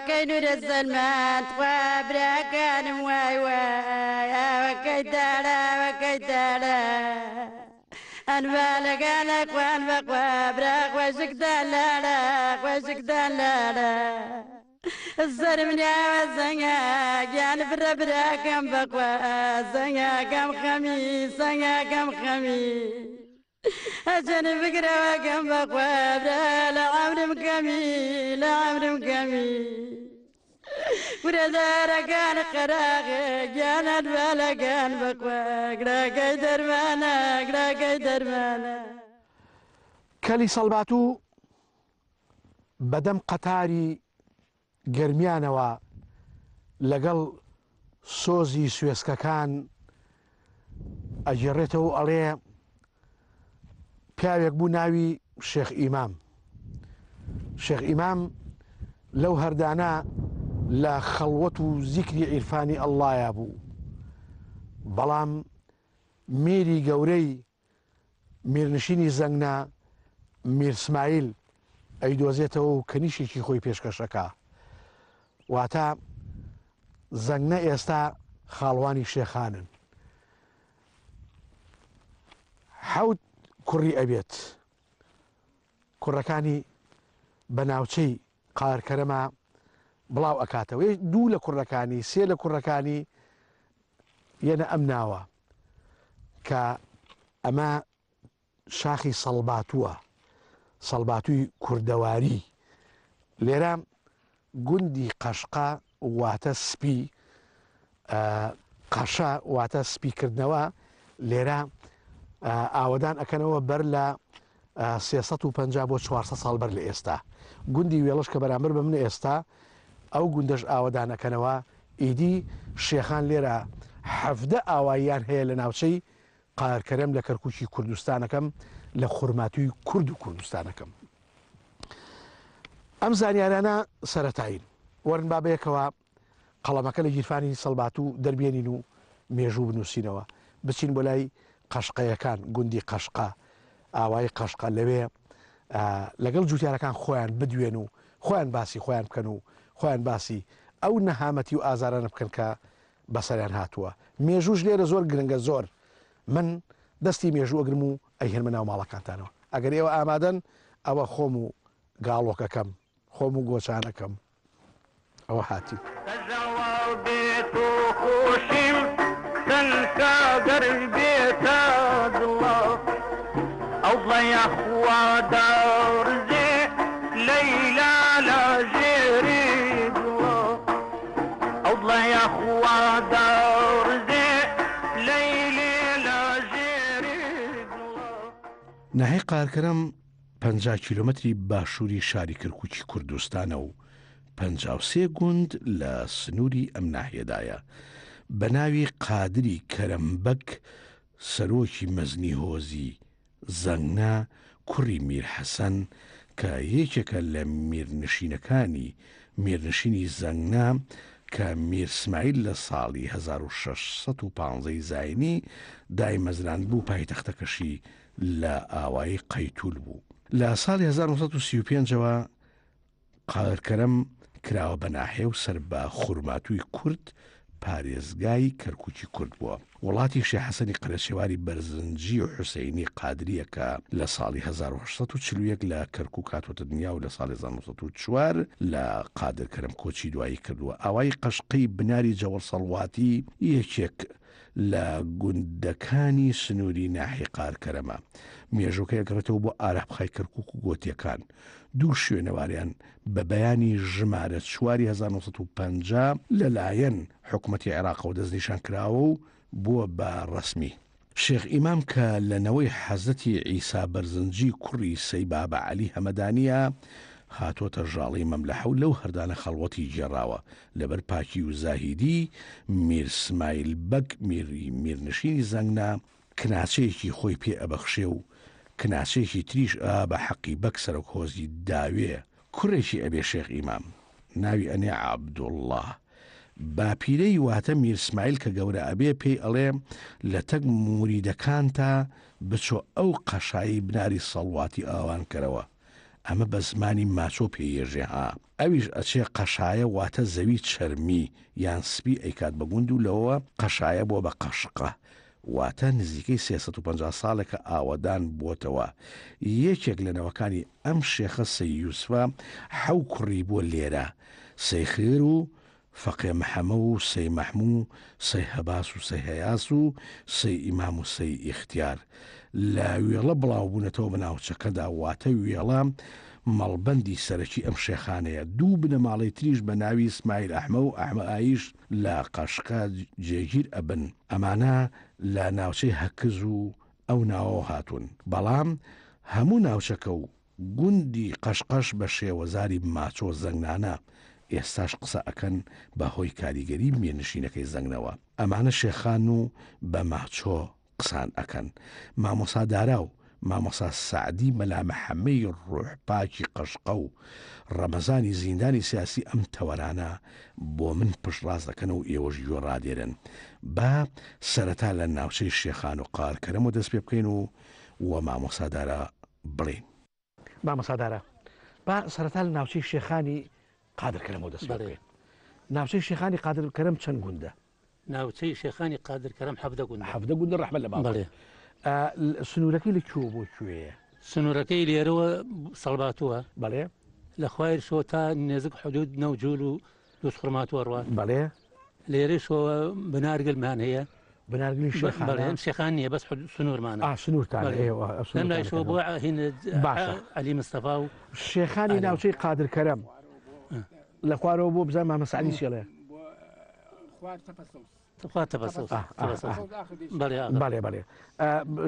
ئاوەکەی نورە سەلمان تخوا براکانم وای وای ئاوەکەی تاڵە ئاوەکەی تاڵە ئەنبالەکان ئەخوان بەخوا برا خۆشکتان لاڵە خۆشکتان لاڵە سەرم ناوە زەنگا گیان برە براکەم بەخوا زەنگاکەم خەمی سەنگاکەم خەمی ئەچەنی بگرەوەکەم بەخوا برا لە عەمرم کەمی لە عەمرم کەمی کورە دارەکان قەراغێ گیانت بالەکان بەخوا گراکەی دەرمانە گراکەی دەرمانە. کەلی سەڵباتوو بەدەم قەتاری گەرمیانەوە لەگەڵ سۆزی سوێسکەکان ئەگێڕێتەوە و ئەڵێ پیاوێک بوو ناوی شێخ ئیمام شێخ ئیمام لەو هەردانە لە خەڵوەت و زیکری عیرفانی ئەڵڵایا بوو بەڵام میری گەورەی میرنشینی زەنگنە میر سمایل ئەیدۆزێتەوە و کەنیشێکی خۆی پێشکەش ئەکا. واتە زەنگنە ئێستا خاڵوانی شێخانن. حەوت کوڕی ئەبێت. کوڕەکانی بە ناوچەی قارکەرەما بڵاو ئەکاتەوە. دوو لە کوڕەکانی، سێ لە کوڕەکانی یەنە ئەم ناوە کە ئەمە شاخی سەڵباتووە، سەڵباتووی کوردەواری. لێرە گوندی قەشقە واتە سپی، قەشە واتە سپیکردنەوە، لێرە ئاوەدان ئەکەنەوە بەر لە 350 بۆ 400 ساڵ بەر لە ئێستا. گوندی وێڵش کە بەرامبەر بە منە ئێستا، ئەو گوندەش ئاوەدان ئەکەنەوە، ئیدی شێخان لێرە 17 ئاواییان هەیە لە ناوچەی قارکەرەم لە کەرکوکی کوردستانەکەم لە خورماتووی کورد و کوردستانەکەم. ئەم زانیارانە سەرەتایین. وەرن با بەیەکەوە قەڵەمەکە لە گیرفانی سەڵباتوو دەربێنین و مێژوو بنووسینەوە. بچین بۆ لای قەشقەیەکان، گوندی قەشقە، ئاوایی قەشقە، لەوێ لەگەڵ جووتیارەکان خۆیان بدوێن و خۆیان باسی خۆیان بکەن و خۆیان باسی ئەو نەهامەتی و ئازارانە بکەن کە بەسەریان هاتووە. مێژووش لێرە زۆر گرنگە زۆر. من دەستی مێژوو ئەگرم و ئەیهێنمە ناو ماڵەکانتانەوە. ئەگەر ئێوە ئامادەن ئەوە خۆم و گاڵۆکەکەم، خۆم و گۆچانەکەم ئەوە هاتین. زەواڵ بێ تۆ خۆشیم تەنها گەر بێتە دڵە ئەو دڵە یاخوا داڕزێ لەیلا لە ژێری گوڵە ئەو دڵە یاخوا داڕزێ لەیلێ لە ژێری گوڵە. ناحیەی قارکەرەم 50 کیلۆمەتری باشووری شاری کەرکووکی کوردستانە و 53 گوند لە سنووری ئەم ناحیەدایە. بە ناوی قادری کەرەم بەگ سەرۆکی مەزنی هۆزی زەنگنە کوڕی میر حەسەن کە یەکێکە لە میرنشینەکانی میرنشینی زەنگنە کە میر سمایل لە ساڵی 1615 ی زاینی دایمەزراندبوو پایتەختەکەشی لە ئاوایی قەیتول بوو. لە ساڵی 1935 ەوە قادرکەرەم کراوە بە ناحیە و سەر بە خورماتووی کورد پارێزگای کەرکوکی کورد بووە. وڵاتی شێخ حەسەنی قەرەچێواری بەرزنجی حوسەینی قادرییە کە لە ساڵی 1841 لە کەرکوک هاتووەتە دنیا و لە ساڵی 1904 لە قادرکەرەم کۆچی دوایی کردووە. ئاوایی قەشقەی بناری جەوەڵ سەڵواتی یەکێک لە گوندەکانی سنووری ناحیەی قارکەرەمە. مێژووەکەی ئەگەڕێتەوە بۆ ئارەپخای کەرکووک و گۆتییەکان. دوو شوێنەواریان بە بەیانی ژمارە چواری 1950 لەلایەن حکومەتی عێراقەوە دەستنیشان کراوە و بووە بە ڕەسمی. شێخ ئیمام کە لە نەوەی حەزرەتی عیسا بەرزنجی کوڕی سەی بابە عەلی هەمەدانییە، هاتۆتە ژاڵەی مەملەحە و لەو هەردانە خەڵوەتی گێڕاوە، لەبەر پاکی و زاهیدی میر سمایل بەگ میری میرنشینی زەنگنە، کناچەیەکی خۆی پێ ئەبەخشێ و کناچەیەکی تریش ئەا بە حەقی بەگ سەرۆک هۆزی داوێ، کوڕێکی ئەبێ شێخ ئیمام، ناوی ئەنێ عەبدوڵڵا. باپیرەی واتە میر سمایل کە گەورە ئەبێ پێی ئەڵێ لە تەک موریدەکانتا بچۆ ئەو قەشایی بناری سەڵواتی ئاوان کەرەوە. ئەمە بە زمانی ماچۆ پێی یەژێ ها. ئەویش ئەچێ قەشایە واتە زەوی چەرمی یان سپی ئەیکات بە گوند و لەوەوە قەشایە بووە بە قەشقە واتە نزیکەی 350 ساڵێکە ئاوەدان بۆتەوە. یەکێک لە نەوەکانی ئەم شێخە سەی یوسفە حەو کوڕی بووە لێرە، سەی خێر و فەقێ محەمە و سەی مەحموو و سەی هەباس و سەی هەیاس و سەی ئیمام و سەی ئیختیار لە وێڵە بڵاوبوونەتەوە بە ناوچەکەدا، واتە وێڵە مەڵبەندی سەرەکی ئەم شێخانەیە. دوو بنەماڵەی تریش بە ناوی سمایل ئەحمە و ئەحمە ئایش لە قەشقە جێگیر ئەبن، ئەمانە لە ناوچەی هەکز و ئەو ناوەوە هاتوون، بەڵام هەموو ناوچەکە و گوندی قەشقەش بە شێوەزاری ماچۆ زەنگنانە ئێستاش قسە ئەکەن بە هۆی کاریگەری میرنشینەکەی زەنگنەوە ئەمانە شێخان و بە ماچۆ قسان ئەکەن مامۆسا دارا و مامۆسا سەعدی مەلا محەمەی ڕوح پاکی قەشقە و ڕەمەزانی زیندانی سیاسی ئەم تەوەرانە بۆ من پشتڕاست دەکەن و ئێوەش گوێ ڕادێرن با سەرەتا لە ناوچەی شێخان و قارکەرەمەوە دەست پێ بکەین و و مامۆسا دارا بڵێین. مامۆستا دارا، با سەرەتا لە ناوچەی شێخانی قادر کەرەمەوە دەست پێ بکەین. ناوچەی شێخانی قادر کەرەم چەند گوندە؟ ناوچەی شێخانی قادر کەرەم حەڤدە گوندە. حەڤدە گوندە ڕەحمەت لە باوکت. بەڵێ. سنوورەکەی لە کوێوە بۆ کوێیە؟ سنوورەکەی لێرەوە سەڵباتووە. بەڵێ. لە خوایرشەوە تا نێزک حدوود نەوجول و دوزخورماتووە ڕوات. بەڵێ. لێرەشەوە بنارگلمان هەیە. بنارگلی شێخانە؟ بەڵێ ئەم شێخان نییە بەس سنوورمانە. ئا سنوورتان بەڵێ. ئێوە لەم سنوورتان لایشەوە بۆ هین باشە. عەلی مستەفا و شێخانی ناوچەی قادر کەرەم لە خوارەوە بۆ بزانم مامە سەعدی چی ئەڵێ. خوار تەپە سەوز. تەپە سەوز. بەڵێ ئاغا. بەڵێ بەڵێ.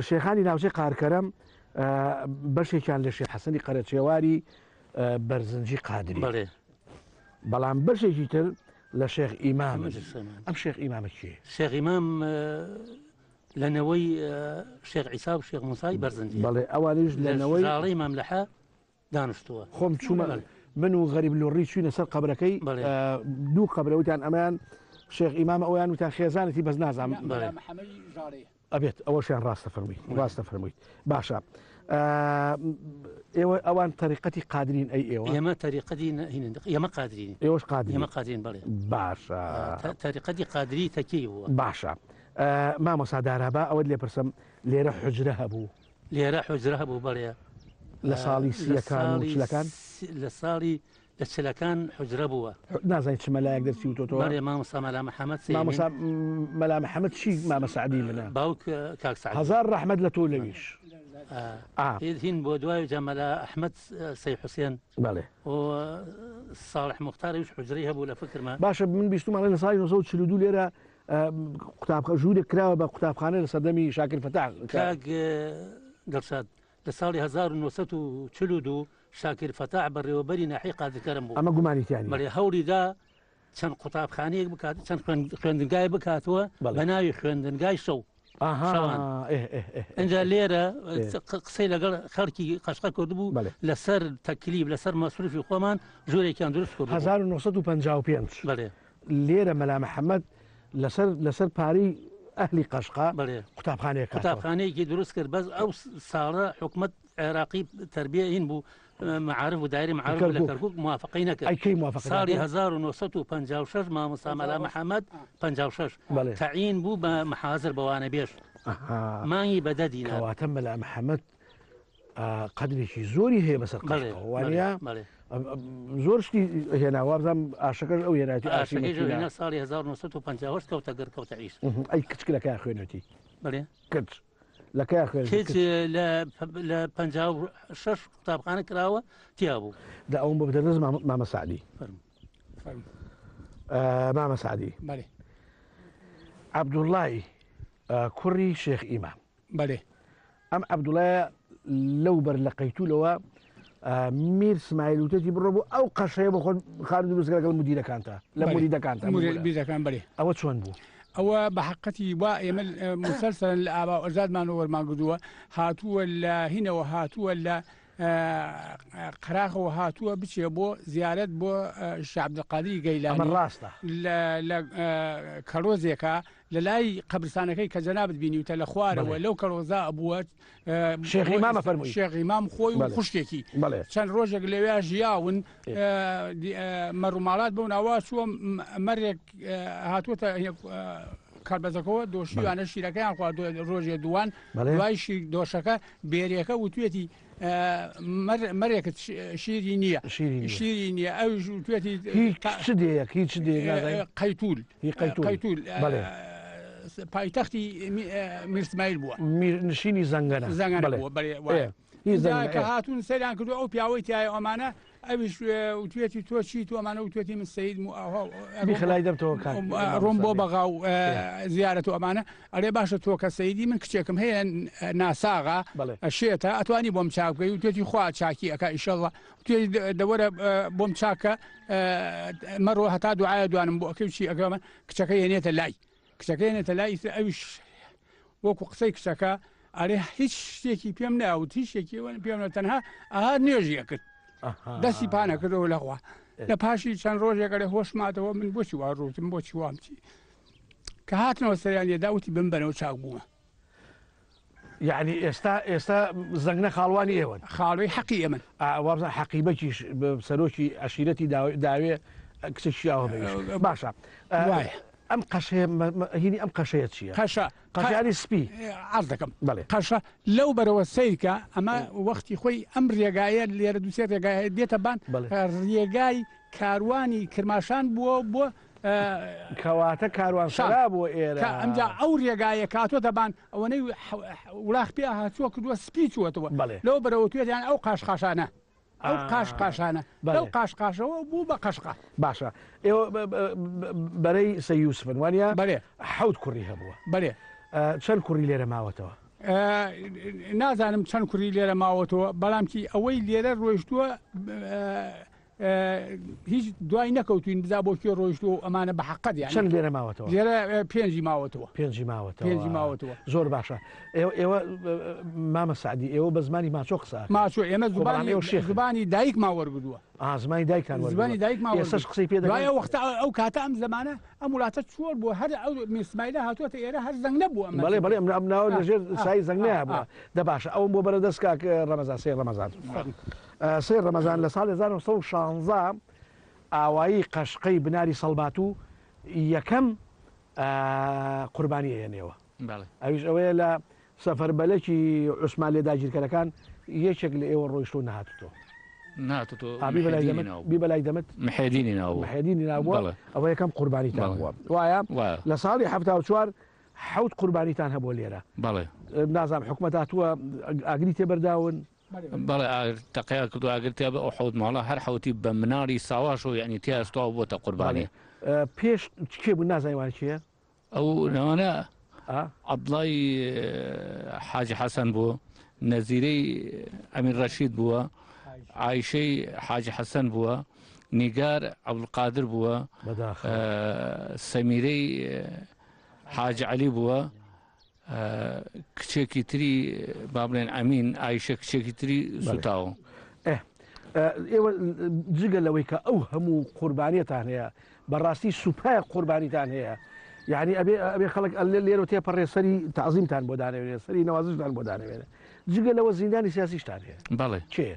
شێخانی ناوچەی قارکەرەم بەشێکیان لە شێخ حەسەنی قەرەچێواری بەرزنجی قادری. بەڵێ. بەڵام بەشێکی تر لە شێخ ئیمام. ئەم شێخ ئیمامە کێیە؟ شێخ ئیمام لە نەوەی شێخ عیسا و شێخ موسای بەرزنجی. بەڵێ ئەوانیش لە نەوەی ژاڵەی مام لەحە دانیشتووە. خۆم چوومە من و غەریب لوڕی چووینە سەر قەبرەکەی دوو قەبرە وتیان ئەمەیان شێخ ئیمامە ئەویان وتیان خێزانێتی بەس نازانم. ئەبێت ئەوەشیان ڕاستە فەرمووی ڕاستە فەرموویت باشە ئێوە ئەوان تەریقەتی قادرین ئەی ئێوە ئێمە تەریقەتی ئێمە قادرین ئێوەش قادرین ئێمە قادرین بەڵێ باشە تەریقەتی قادری تەکی بووە باشە مامۆسا دارابا ئەوەت لێ پرسم لێرە حجرە هەبوو لێرە حجرە هەبوو بەڵێ لە ساڵی سیەکان و چلەکان لە ساڵی لە چلەکان حوجرە بووە. نازانی چ مەلایەک دەرسی وتۆتەوە؟ بەڵێ مامۆستا مەلا محەمەد سەیمین. مامۆستا مەلا محەمەد چی مامە سەعدی منە؟ باوک کاک سەعدی. هەزار ڕەحمەت لە تۆ لەویش. ئا. هین بۆ دوای جا مەلا ئەحمەد سەی حوسێن. بەڵێ. و ساڵح موختار ئەویش حوجرەی هەبوو لە فکرما. باشە من بیستوومە ئەڵێن لە ساڵی 1942 لێرە قوتابخە ژوورێک کراوە بە قوتابخانە لە سەردەمی شاکر فەتاح. کاک دڵشاد لە ساڵی 1942 شاکیر فەتاح بەڕێوەبەری ناحیەی قادرکەرم بوو. ئەمە گومانی تیا نییە. بەڵێ هەوڵی دا چەند قوتابخانەیەک بکات، چەند خوێندنگایەک بکاتەوە بە ناوی خوێندنگای شەو. شەوان. ئینجا لێرە قسەی لەگەڵ خەڵکی قەشقە کردبوو لەسەر تەکلیف لەسەر مەسروفی خۆمان ژوورێکیان دروست کرد. 1955 بەڵێ. لێرە مەلا محەممەد لەسەر لەسەر پارەی ئەهلی قەشقە قوتابخانەیەک قوتابخانەیەکی دروست کرد بەس ئەو ساڵە حکومەت عێراقی تربیە هین بوو معارف و دایری معارف لە کەرکوک موافقەی نەکرد ئەی کەی موافقە ساڵی 1956 مامۆستا مەلا محەممەد 56 تەعین بوو بە محازر بەوانە بێژ مانگی بە دە دینار کەواتە مەلا محەممەد قەدرێکی زۆری هەیە بەسەر قەشقەوە وانە زۆر شتی هێنا وابزانم ئاشەکەش ئەو هێناتی ئاشی ئاشەکەش هێنا ساڵی 1958 کەوتە گەر کەوتە عیش ئەی کچ لە کای خوێنێتی بەڵێ کچ لە کای خوێن کچ لە 56 قوتابخانە کراوە تیا بوو دا ئەوم بۆ بدە دەست مامە سعدی مامە سعدی بەڵێ عەبدوڵای کوڕی شێخ ئیمام بەلێ. ئەم عەبدوڵایە لەو بەر لە قەیتولەوە میر سمایل وتێتی بڕۆ بۆ ئەو قەشەیە بۆ خۆت خانوو دروست کە لەگەڵ مدیرەکانتا لە مریدەکانتا مریدەکان بەلێ. ئەوە چۆن بوو؟ ئەوە بە حەقەتی وا ئێمە موسەلسەلەن لە ئابا و ئەجدادمانەوە وەرمان گردووە هاتووە لە هینەوە هاتووە لە. قەراخەوە هاتووە بچێ بۆ زیارەت بۆ شێخ عەبدولقادری گەیلانی. ئەمە ڕاستە. لە کەڵۆزێکا لە لای قەبرستانەکەی کە جەنابت بینیوتە لە خوارەوە لەو کەڵۆزا بووە. شێخ ئیمامە فەرمووی. شێخ ئیمام خۆی و خوشکێکی چەند ڕۆژێک لەوێ ژیاون. مەڕوماڵات بەو ناوە چووە، مەرێک هاتووەتە کەڵبەزەکەوە دۆشیوانە شیرەکەیان خوارد ڕۆژێ دووان دوای شیر دۆشەکە بێرێکە وتوێتی مەرێکت شیری نییە شیری نییە ئەویش وتوێتی چ دێیەک هیچ دێ قەیتول قەیتول پایتەختی میرسمایل بووە میرنشینی زەنگەنە زەنگەنە بووە بەێ کە هاتوون سەیران کردو ئەو پیاوەی تایە ئەمانە ئەویش وتوێتی تۆ چی تۆ ئەمانە وتوێتی من سەیدم و ئاها بیخەلای دەمتەوە کاک ڕۆم بۆ بەغا و زیارەت و ئەمانە. ئەرێ باشە تۆ کە سەیدی من کچێکم هەیە ناساغە شێتە ئەتوانی بۆم چاک بکەی؟ وتوێتی خوا چاکی ئەکا ئیشەڵڵا. وتوێتی دەوەرە بۆم چاکە مەڕۆ هەتا دوعایە دوانم بۆ ئەکەی و چی ئەکەم. کچەکە هێنێتە لای کچەکە هێنێتە لای ئیتر ئەویش وەکو قسەی کچەکە ئەرێ هیچ شتێکی پێم ناوت هیچ شتێکی پێم نە تەنها ئەها نوێژی ئەکرد دەستی پانەکردەوە لەخوا لە پاشی چەند ڕۆژێک ئەرێ هۆش ماتەوە من بۆچی وا ڕوتم بۆچی وام چی کە هاتنەوە سەریان لێدا وتی بمبەنەوە چاک بوومە. یعنی ئێستا ئێستا زەنگنە خاڵوانی ئێوەن. خاڵوی حەقی ئێمەن. وابزانم حەقیبەکیش سەرۆکی عەشیرەتی داوێ کچێکی ئاوا بەویش. باشە وایە. ئەم قەشەیە هینی ئەم قەشەیە چییە؟ قەشە قەشانی سپی عەرز دەکەم. بەڵێ. قەشە لەو بەرەوە سەیرکە ئەمە وەختی خۆی ئەم ڕێگایە لێرە دووسێ ڕێگایە دێتە بان ڕێگای کاروانی کرماشان بووە بۆ کەواتە کاروان سەرا بۆ ئێرە. کە ئەمجا ئەو ڕێگایە کە هاتۆتە بان ئەوەنەی وڵاخ پێ هاتووە کردووە سپی چووەتەوە لەو بەرەوە توێتیان ئەو قاشقاشانە ئەو قاش قاشانە لەو قاش قاشەوە بوو بە قەشقە. باشە ئێوە بەرەی سەی یوسفن وانە؟ بەێ. حەوت کوڕی هەبووە. بەێ. چەند کوڕی لێرە ماوەتەوە؟ نازانم چەند کوڕی لێرە ماوەتەوە بەڵام کی ئەوەی لێرە ڕۆیشتووە هیچ دوای نەکەوتوین بزا بۆ کوێ ڕۆیشتووە و ئەمانە بە حەقەت یانی. چەند لێرە ماوەتەوە؟ لێرە پێنجی ماوەتەوە. پێنجی ماوەتەوە. پێنجی ماوەتەوە. زۆر باشە. ئێوە ئێوە مامە سەعدی ئێوە بە زمانی ماچۆ قسە ئەکەن. ماچۆ ئێمە خۆ بەڵام زبانی ئێوە شێخن. زبانی دایکمان وەرگرتووە. ئا زمانی دایکتان وەرگرتووە. زبانی دایکمان ئێستاش وەرگرتووە. قسەی پێ دەکەن؟ دوای ئەو وەختە ئەو کاتە ئەم زەمانە ئەم وڵاتە چۆل بووە هەر ئەو میر سمایلە هاتووەتە ئێرە هەر زەنگ نەبووە ئەم بەڵێ بەڵێ ئەم ناوە ئا لە ژێر ئا سایەی ئا زەنگنەیا ئا. بووە. دە باشە ئەوم بۆ بەرە دەست کاک ڕەمەزان سەی ڕەمەزان. فەرموو. سێی ڕەمەزان لە ساڵی 1916 ئاوایی قەشقەی بناری سەڵماتوو یەکەم قوربانی ئەیەنێوە. ئەویش ئەوەیە لە سەفەربەلەکی عوسمانلیە داگیرکەرەکان یەکێک لە ئێوە ڕۆیشتوو نەهاتوتەوە. نهاتوتەوە ئا بی بەلای دەمت بی بەلای دەمت. محێدینی ناو بوو. محێدینی ناو بووە. ئەوە یەکەم قوربانیتان بووە. وایە؟ وایە. لە ساڵی 74 حەوت قوربانیتان هەبووە لێرە. بەڵێ. نازانم حکومەت هاتووە ئاگری تێبەرداون. بەڵێ ئاگر تەقەیان کردو ئاگر تیا بە ئەو حەوت ماڵە هەر حەوتی بە مناڵی ساواشەوە یانی تیا سوتاوە بۆتە قوربانی. بەڵێ پێش کێ بوو نازانی وانە کێیە؟ ئەو ناوانە عەبدوڵای حاجی حەسەن بوو، نەزیرەی ئەمیر ڕەشید بووە، عایشەی حاجی حەسەن بووە، نیگار عەبدولقادر بووە، سەمیرەی حاجی عەلی بووە، کچێکی تری با بڵێن ئەمین ئایشە کچێکی تری سوتاوە. ئێوە جگە لەوەی کە ئەو هەموو قوربانیتان هەیە بەڕاستی سوپای قوربانیتان هەیە یعنی ئەبێ ئەبێ خەڵک لێرە تێپەڕێ سەری تعزیمتان بۆ دانەوێنێ سەری نەوازشتان بۆ دانەوێنێ جگە لەوە زیندانی سیاسیشتان هەیە بەڵێ کێ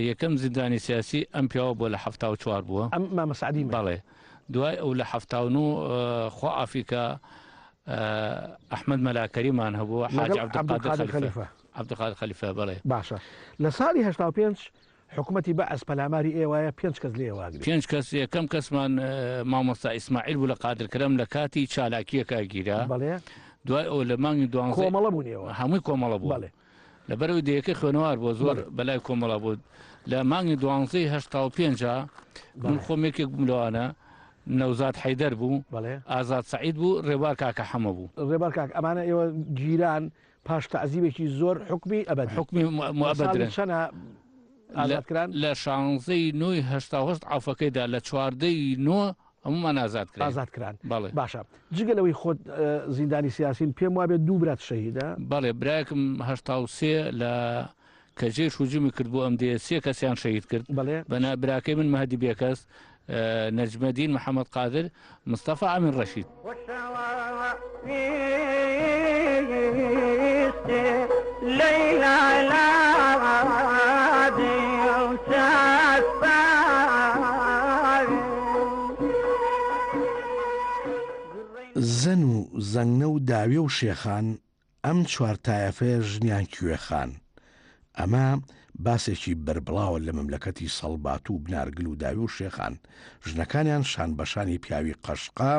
یەکەم زیندانی سیاسی ئەم پیاوە بووە لە 74 بووە ئەم مامە سەعدی بەڵێ دوای ئەو لە 79 خوا ئافریکا ئەحمەد مەلا کەریمان هەبوو، حاجی عەبدولقادر خەلیفە. عەبدولقادر خەلیفە بەڵێ. باشە لە ساڵی 85 حکومەتی بەعس پەلاماری ئێوایە پێنج کەس لێ ئێوە ئەگرێ. پێنج کەس یەکەم کەسمان مامۆستا ئیسماعیل بوو لە قادرکەرەم لە کاتی چالاکییەکا گیرا. بەڵێ. دوای ئەوە لە مانگی دوانزەی. کۆمەڵە بوون ئێوە. هەمووی کۆمەڵە بوو. بەڵێ. لەبەرئەوەی دێیەکەی خوێنەوار بووە زۆر بەلای کۆمەڵە بوو. لە مانگی دوانزەی 85 من خۆم یەکێک بووم لەوانە. نەوزاد حەیدەر بوو، ئازاد سەعید بوو، ڕێبوار کاکە حەمە بوو. ڕێبوار کاک، ئەمانە ئێوە گیران پاش تەعزیبێکی زۆر حوکمی ئەبەدی. حوکمی موئەبەد دران. لە ساڵی چەنە ئازاد کران؟ لە شانزەی نۆی 88 عەفوەکەی دا، لە چواردەی نۆ هەموومان ئازاد کراین. ئازاد کران. بەڵێ. باشە جگە لەوەی خۆت زیندانی سیاسین، پێم وابێت دوو برات شەهیدە؟ بەڵێ، برایەکم 83 لە. کە جێش هجومی کرد بۆ ئەم دێیە سێ کەسیان شەهید کرد بەڵێ. بەنا براکەی من مەهدی بێکەس، نەجمەدین محەمەد قادر، مستەفا ئەمین ڕەشید. زەن و زەنگنە و داوێ و شێخان ئەم چوارتایەفەیە ژنیان کوێخان. ئەمە باسێکی بەربڵاوە لە مەملەکەتی سەڵباتوو و بنارگل و داوێ و شێخان. ژنەکانیان شان بەشانی پیاوی قەشقا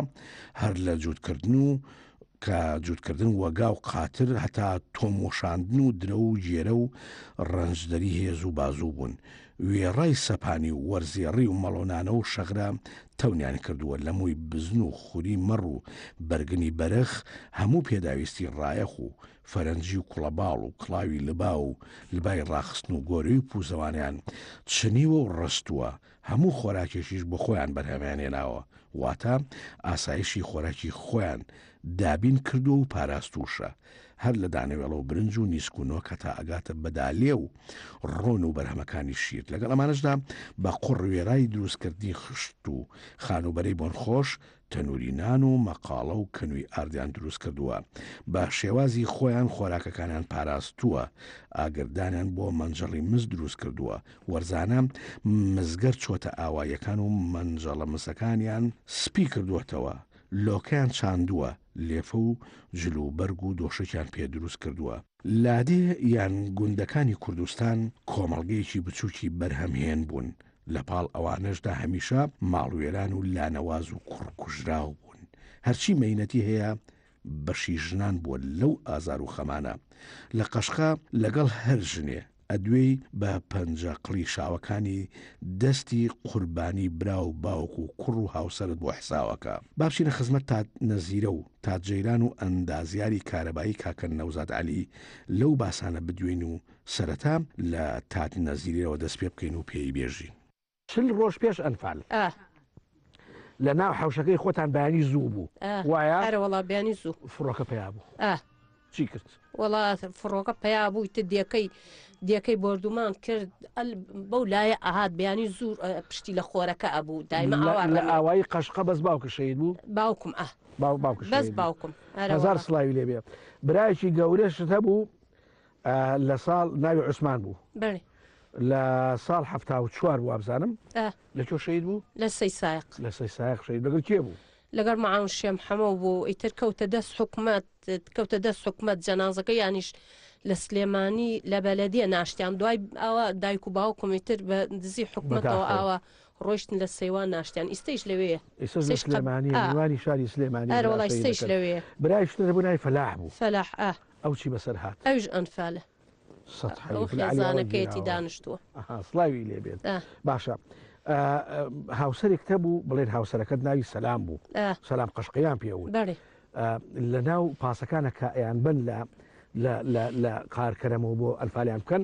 هەر لە جووتکردن و کە جووتکردن وەگا و قاتر هەتا تۆم وەشاندن و درەو و گێرە و ڕەنجدەری هێز و بازوو بوون. وێڕای سەپانی و وەرزێڕی و مەڵۆنانە و شەغرە تەونیان کردووە لە مووی بزن و خوری مەڕ و بەرگنی بەرخ هەموو پێداویستی ڕایەخ و فەرەنجی و کوڵەباڵ و کڵاوی لبا و لبای ڕاخستن و گۆرەوی پووزەوانیان چنیوە و ڕستووە، هەموو خۆراکێکیش بۆ خۆیان بەرهەمیان هێناوە، واتە ئاسایشی خۆراکی خۆیان دابین کردووە و پاراستووشە. هەر لە دانەوێڵە و برنج و نیسک و نۆک هەتا ئەگاتە بە دالێ و ڕۆن و بەرهەمەکانی شیر. لەگەڵ ئەمانەشدا بە قوڕ وێرای دروستکردنی خشت و خانووبەرەی بۆنخۆش، تەنووری نان و مەقاڵە و کەنووی ئاردیان دروست کردووە. بە شێوازی خۆیان خۆراکەکانیان پاراستووە. ئاگردانیان بۆ مەنجەڵی مس دروست کردووە. وەرزانە مسگەر چۆتە ئاواییەکان و مەنجەڵە مسەکانیان سپی کردووەتەوە. لۆکەیان چاندووە. لێفە و جل و بەرگ و دۆشەکیان پێ دروست کردووە. لادێ یان گوندەکانی کوردستان کۆمەڵگەیەکی بچووکی بەرهەمهێن بوون، لە پاڵ ئەوانەشدا هەمیشە ماڵوێران و لانەواز و کوڕکوژراو بوون. هەرچی مەینەتی هەیە بەشی ژنان بووە لەو ئازار و خەمانە. لە قەشقە لەگەڵ هەر ژنێ ئەدوێی بە پەنجە قڵیشاوەکانی دەستی قوربانی برا و باوک و کوڕ و هاوسەرت بۆ حساوەکە. با بچینە خزمەت تات نەزیرە و تات جەیران و ئەندازیاری کارەبایی کاکە نەوزاد عەلی لەو باسانە بدوێین و سەرەتا لە تات نەزیرەوە دەست پێ بکەین و پێی بێژین. 40 ڕۆژ پێش ئەنفال لە ناو حەوشەکەی خۆتان بەیانی زوو بوو وایە؟ ئەرە وەڵا بەیانی زوو. فڕۆکە پەیا بوو. چی کرد؟ وەڵا فڕۆکە پەیا بوو ئیتر دێکەی دێکەی بۆردومان کرد ئەل بەو لایە ئەهات بەیانی زوو پشتی لە خۆرەکە ئەبوو دایمە ئاوا لە ئاوایی قەشقە بەس باوکە شەهید بوو؟ باوکم ئە باوکم بەس باوکم. هەزار سڵاوی لێ بێ. برایەکی گەورەشت هەبوو لە ساڵ ناوی عوسمان بوو بەێ لە ساڵ 74 وابزانم لە کۆ شەید بوو لە سەی سایق لە سەی سایق شەید لەگەڵ کێ بوو لەگەڵ معاون شێم حەمە بوو ئیتر کەوتە دەست حکومەت کەوتە دەست حکومەت جەنازەکە یانیش لە سلێمانی لە بەلەدیە ناشتیان دوای ئاوا دایک و باوکم ئیتر بە دزی حکومەتەوە ئاوا ڕۆیشتن لە سەیوان ناشتیان ئیستەیش لەوێیە ئیستەش لە سلێمانیە میوانی شاری سلێمانی ئەرەوەڵا ئیستەیش لەوێیە برایشتر هەبوو ناوی فەلاح بوو فەلاح ئا ئەو چی بەسەر هات؟ ئەویش ئەنفالە. سەد ئەو حەیف لە عەلی ئەوە خێزانەکەیەتی گیراوە. دانیشتووە. ئەها سڵاوی لێ بێت. ئا. باشە هاوسەرێکت هەبوو بڵێن هاوسەرەکەت ناوی سەلام بوو. ئا. سەلام قەشقەیان پێ وت. بەڵێ. لە ناو پاسەکانە کە ئەیانبەن لە لە لە لە قارکەرەمەوە بۆ ئەنفالیان بکەن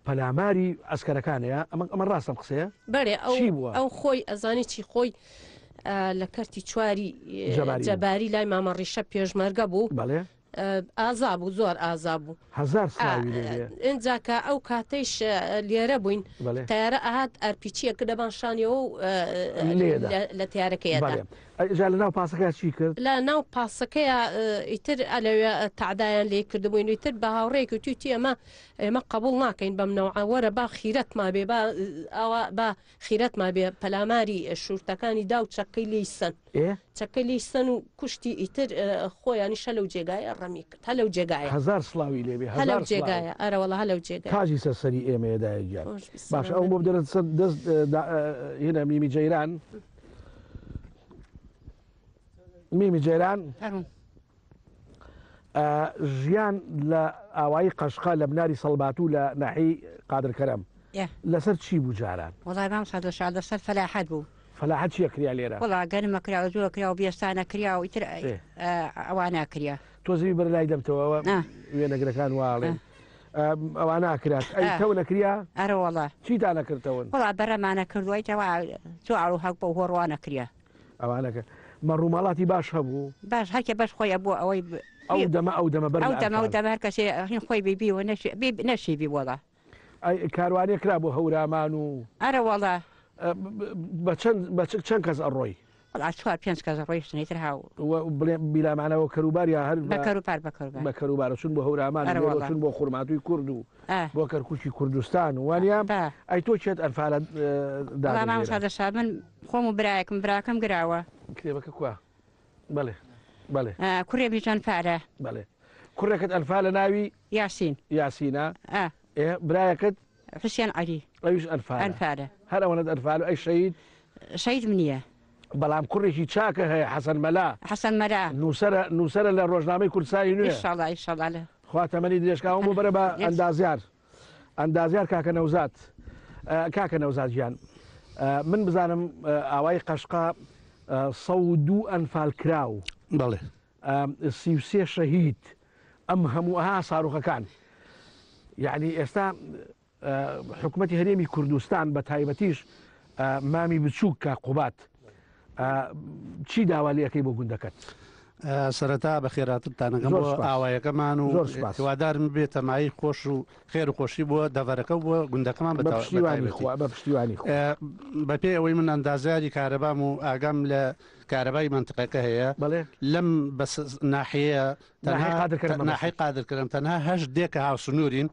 پەلاماری عەسکەرەکانەیە ئەمە ئەمە ڕاستە ئەم قسەیە؟ بەرێ ئەو چی بووە؟ ئەو خۆی ئەزانی چی خۆی لە کەرتی چواری جەباری بوو. جەباری لای مامە ڕیشە پێشمەرگە بوو بەڵێ. ئازا بوو زۆر ئازا بوو هەزار سڵاوی لێ بێ. ئینجا کە ئەو کاتەیش لێرە بووین بەڵێ. تەیارە ئەهات ئەرپیچیە کردە بان شانیەوە و لێدا. لە تەیارەکەیەدا. بەڵێ. ئینجا لە ناو پاسەکە چی کرد؟ لە ناو پاسەکەیا ئیتر ئەلەوێ تەعدایان لێ کردبووین ئیتر بە هاوڕێیەکی وتویتی ئەمە ئێمە قبوڵ ناکەین بەم نەوعە وەرە با خیرەتما بێ با ئاوا با خیرەتما بێ پەلاماری شورتەکانی دا و چەکەی لێی سەن چەکەی لێی سەن و کوشتی ئیتر خۆیانیش هەر لەو جێگایە ڕەمی کرد هەر لەو جێگایە هەزار سڵاوی لێ بێ هەر لەو هەزار سڵاو جێگایە ئەرەوەڵا هەر لەو جێگایە تاجی سەر سەری ئێمەیە دایە گیان خۆش بی باشە ئەو سەلامەت بۆ بدەرە سەر دەست هینە میمی جەیران میمی جەیران فەرموو. ژیان لە ئاوایی قەشقە لە بناری سەڵباتوو لە ناحیەی قادر کەرەم لەسەر چی بوو جاران؟ وەڵای مامۆستا دڵشاد لەسەر فەلاحەت بوو. فەلاحەت چی ئەکریا لێرە؟ وەڵا گەنم ئەکرا و جۆ ئەکرا و بێستان ئەکریا و ئیتر ئەوانە ئەکریا. تۆ زەوی بەرە لای دەمتەوە ئەوە وێنەگرەکان وا ئەڵێن ئەوانە ئەکرا ئەی تەون ئەکریا؟ ئەرە وەڵا. چیتان ئەکرد تەون؟ وەڵا بەرەمان ئەکرد و ئیتر جۆ و هەگبە و هۆڕوان ئەکریا. ئەوانەکە مەڕوماڵاتی باش هەبوو؟ باش هەرکێ بەش خۆی ئەبوو ئەوەی. ئەو دەمە ئەو دەمە بەر ئەو دەمە ئەو دەمە هەر کەسێ هین خۆی بی بی و نەشی بی نەشی بی وەڵا. ئەی کاروانێ کرا بۆ هەورامان و. ئەرە وەڵا. بە چەند بە چەند کەس ئەڕۆی؟ وەڵا چوار پێنج کەس ڕۆیشتن ئیتر هاو. و بڵێ بیلامانەوە کەروبار یا هەر بە کەروبار بە کەروبار. بە کەروبار چون بۆ هەورامان ئەرە و وەڵا. چون بۆ خورماتووی کورد و ئا. بۆ کەرکووکی کوردستان وانە؟ با. ئەی تۆ کێت ئەنفالە وەڵا مامۆستا دادەژێرە؟ دەشاد من خۆم و برایەکم براکەم گراوە. کتێبەکە کوا؟ بەڵێ بەڵێ. کوڕێ بیژەن پارە. بەڵێ کوڕێکت ئەنفالە ناوی؟ یاسین. یاسینە؟ ئا. ئێ برایەکت؟ حوسێن عەلی. ئەویش ئەنفالە. ئەنفالە. هەر ئەوەنەت ئەنفال و ئەی شەهید؟ شەهیدم نییە. بەڵام کوڕێکی چاکە هەیە حەسەن مەلا. حەسەن مەلا. نووسەرە نووسەرە لە ڕۆژنامەی کوردستانی نوێ. ئیشەڵا ئیشەڵا لە. خوا تەمەنی درێژ کا. ئەوم بۆ بەرە بە ئەندازیار. ئەندازیار کاکە نەوزاد. کاکە نەوزاد گیان من بزانم ئاوای قەشقا 102 ئەنفال کراو. بەڵێ. 33 شەهید ئەم هەموو ئەها ساروخەکان یعنی ئێستا حکومەتی هەرێمی کوردستان بە تایبەتیش مامی بچووک کاک قوباد چی داوا لەکەی بۆ گوندەکەت؟ سەرەتا بە خێراتتانەکەم بۆ ئاوایەکەمان و هیوادارم بێتە مایەی خۆش و خێر و خۆشی بۆ دەڤەرەکە و بۆ گوندەکەمان بە پشتیوانی خوا بە پشتیوانی خوا بەپێ ئەوەی من ئەندازیاری کارەبام و ئاگام لە کارەبای مەنتقەکە هەیە لەم بەس ناحیەیە تەنها ناحیەی قادرکەرەم تەنها هەشت دێ کە هاوسنوورین،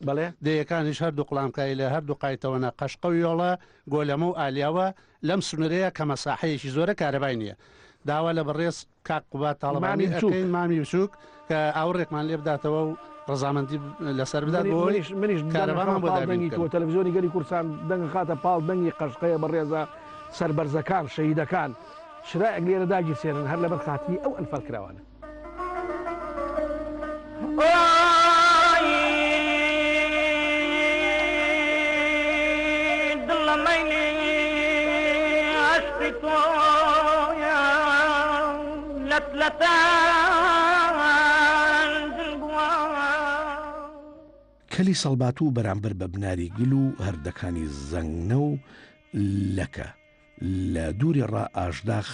دێیەکانیش هەردوو قڵامکایلە، هەردوو قایتەوەنە، قەشقە و یۆڵە، گۆلەمە و ئالیاوە، لەم سنوورەیە کە مەساحەیەکی زۆرە کارەبای نییە. داوا لە بەڕێز کاک قوباد تاڵەبانی ئەکەین، مامی بچووک، کە ئاوڕێکمان لێ بداتەوە و ڕەزامەندی لەسەر بدات بۆ ئەوەی منیش کارەبامان بۆ دابین دەنگی بکەن. تۆ تەلەفزیۆنی گەلی کوردستان دەنگ خاتە پاڵ دەنگی قەشقەیە بەڕێزە سەربەرزەکان شەهیدەکان چرایەک لێرە داگیرسێنن هەر لەبەر خاتری ئەو ئەنفالکراوانە. کەلی سەڵباتوو بەرامبەر بە بناری گل و هەردەکانی زەنگنە و لەکە لە دوورێ ڕا ئاژداخ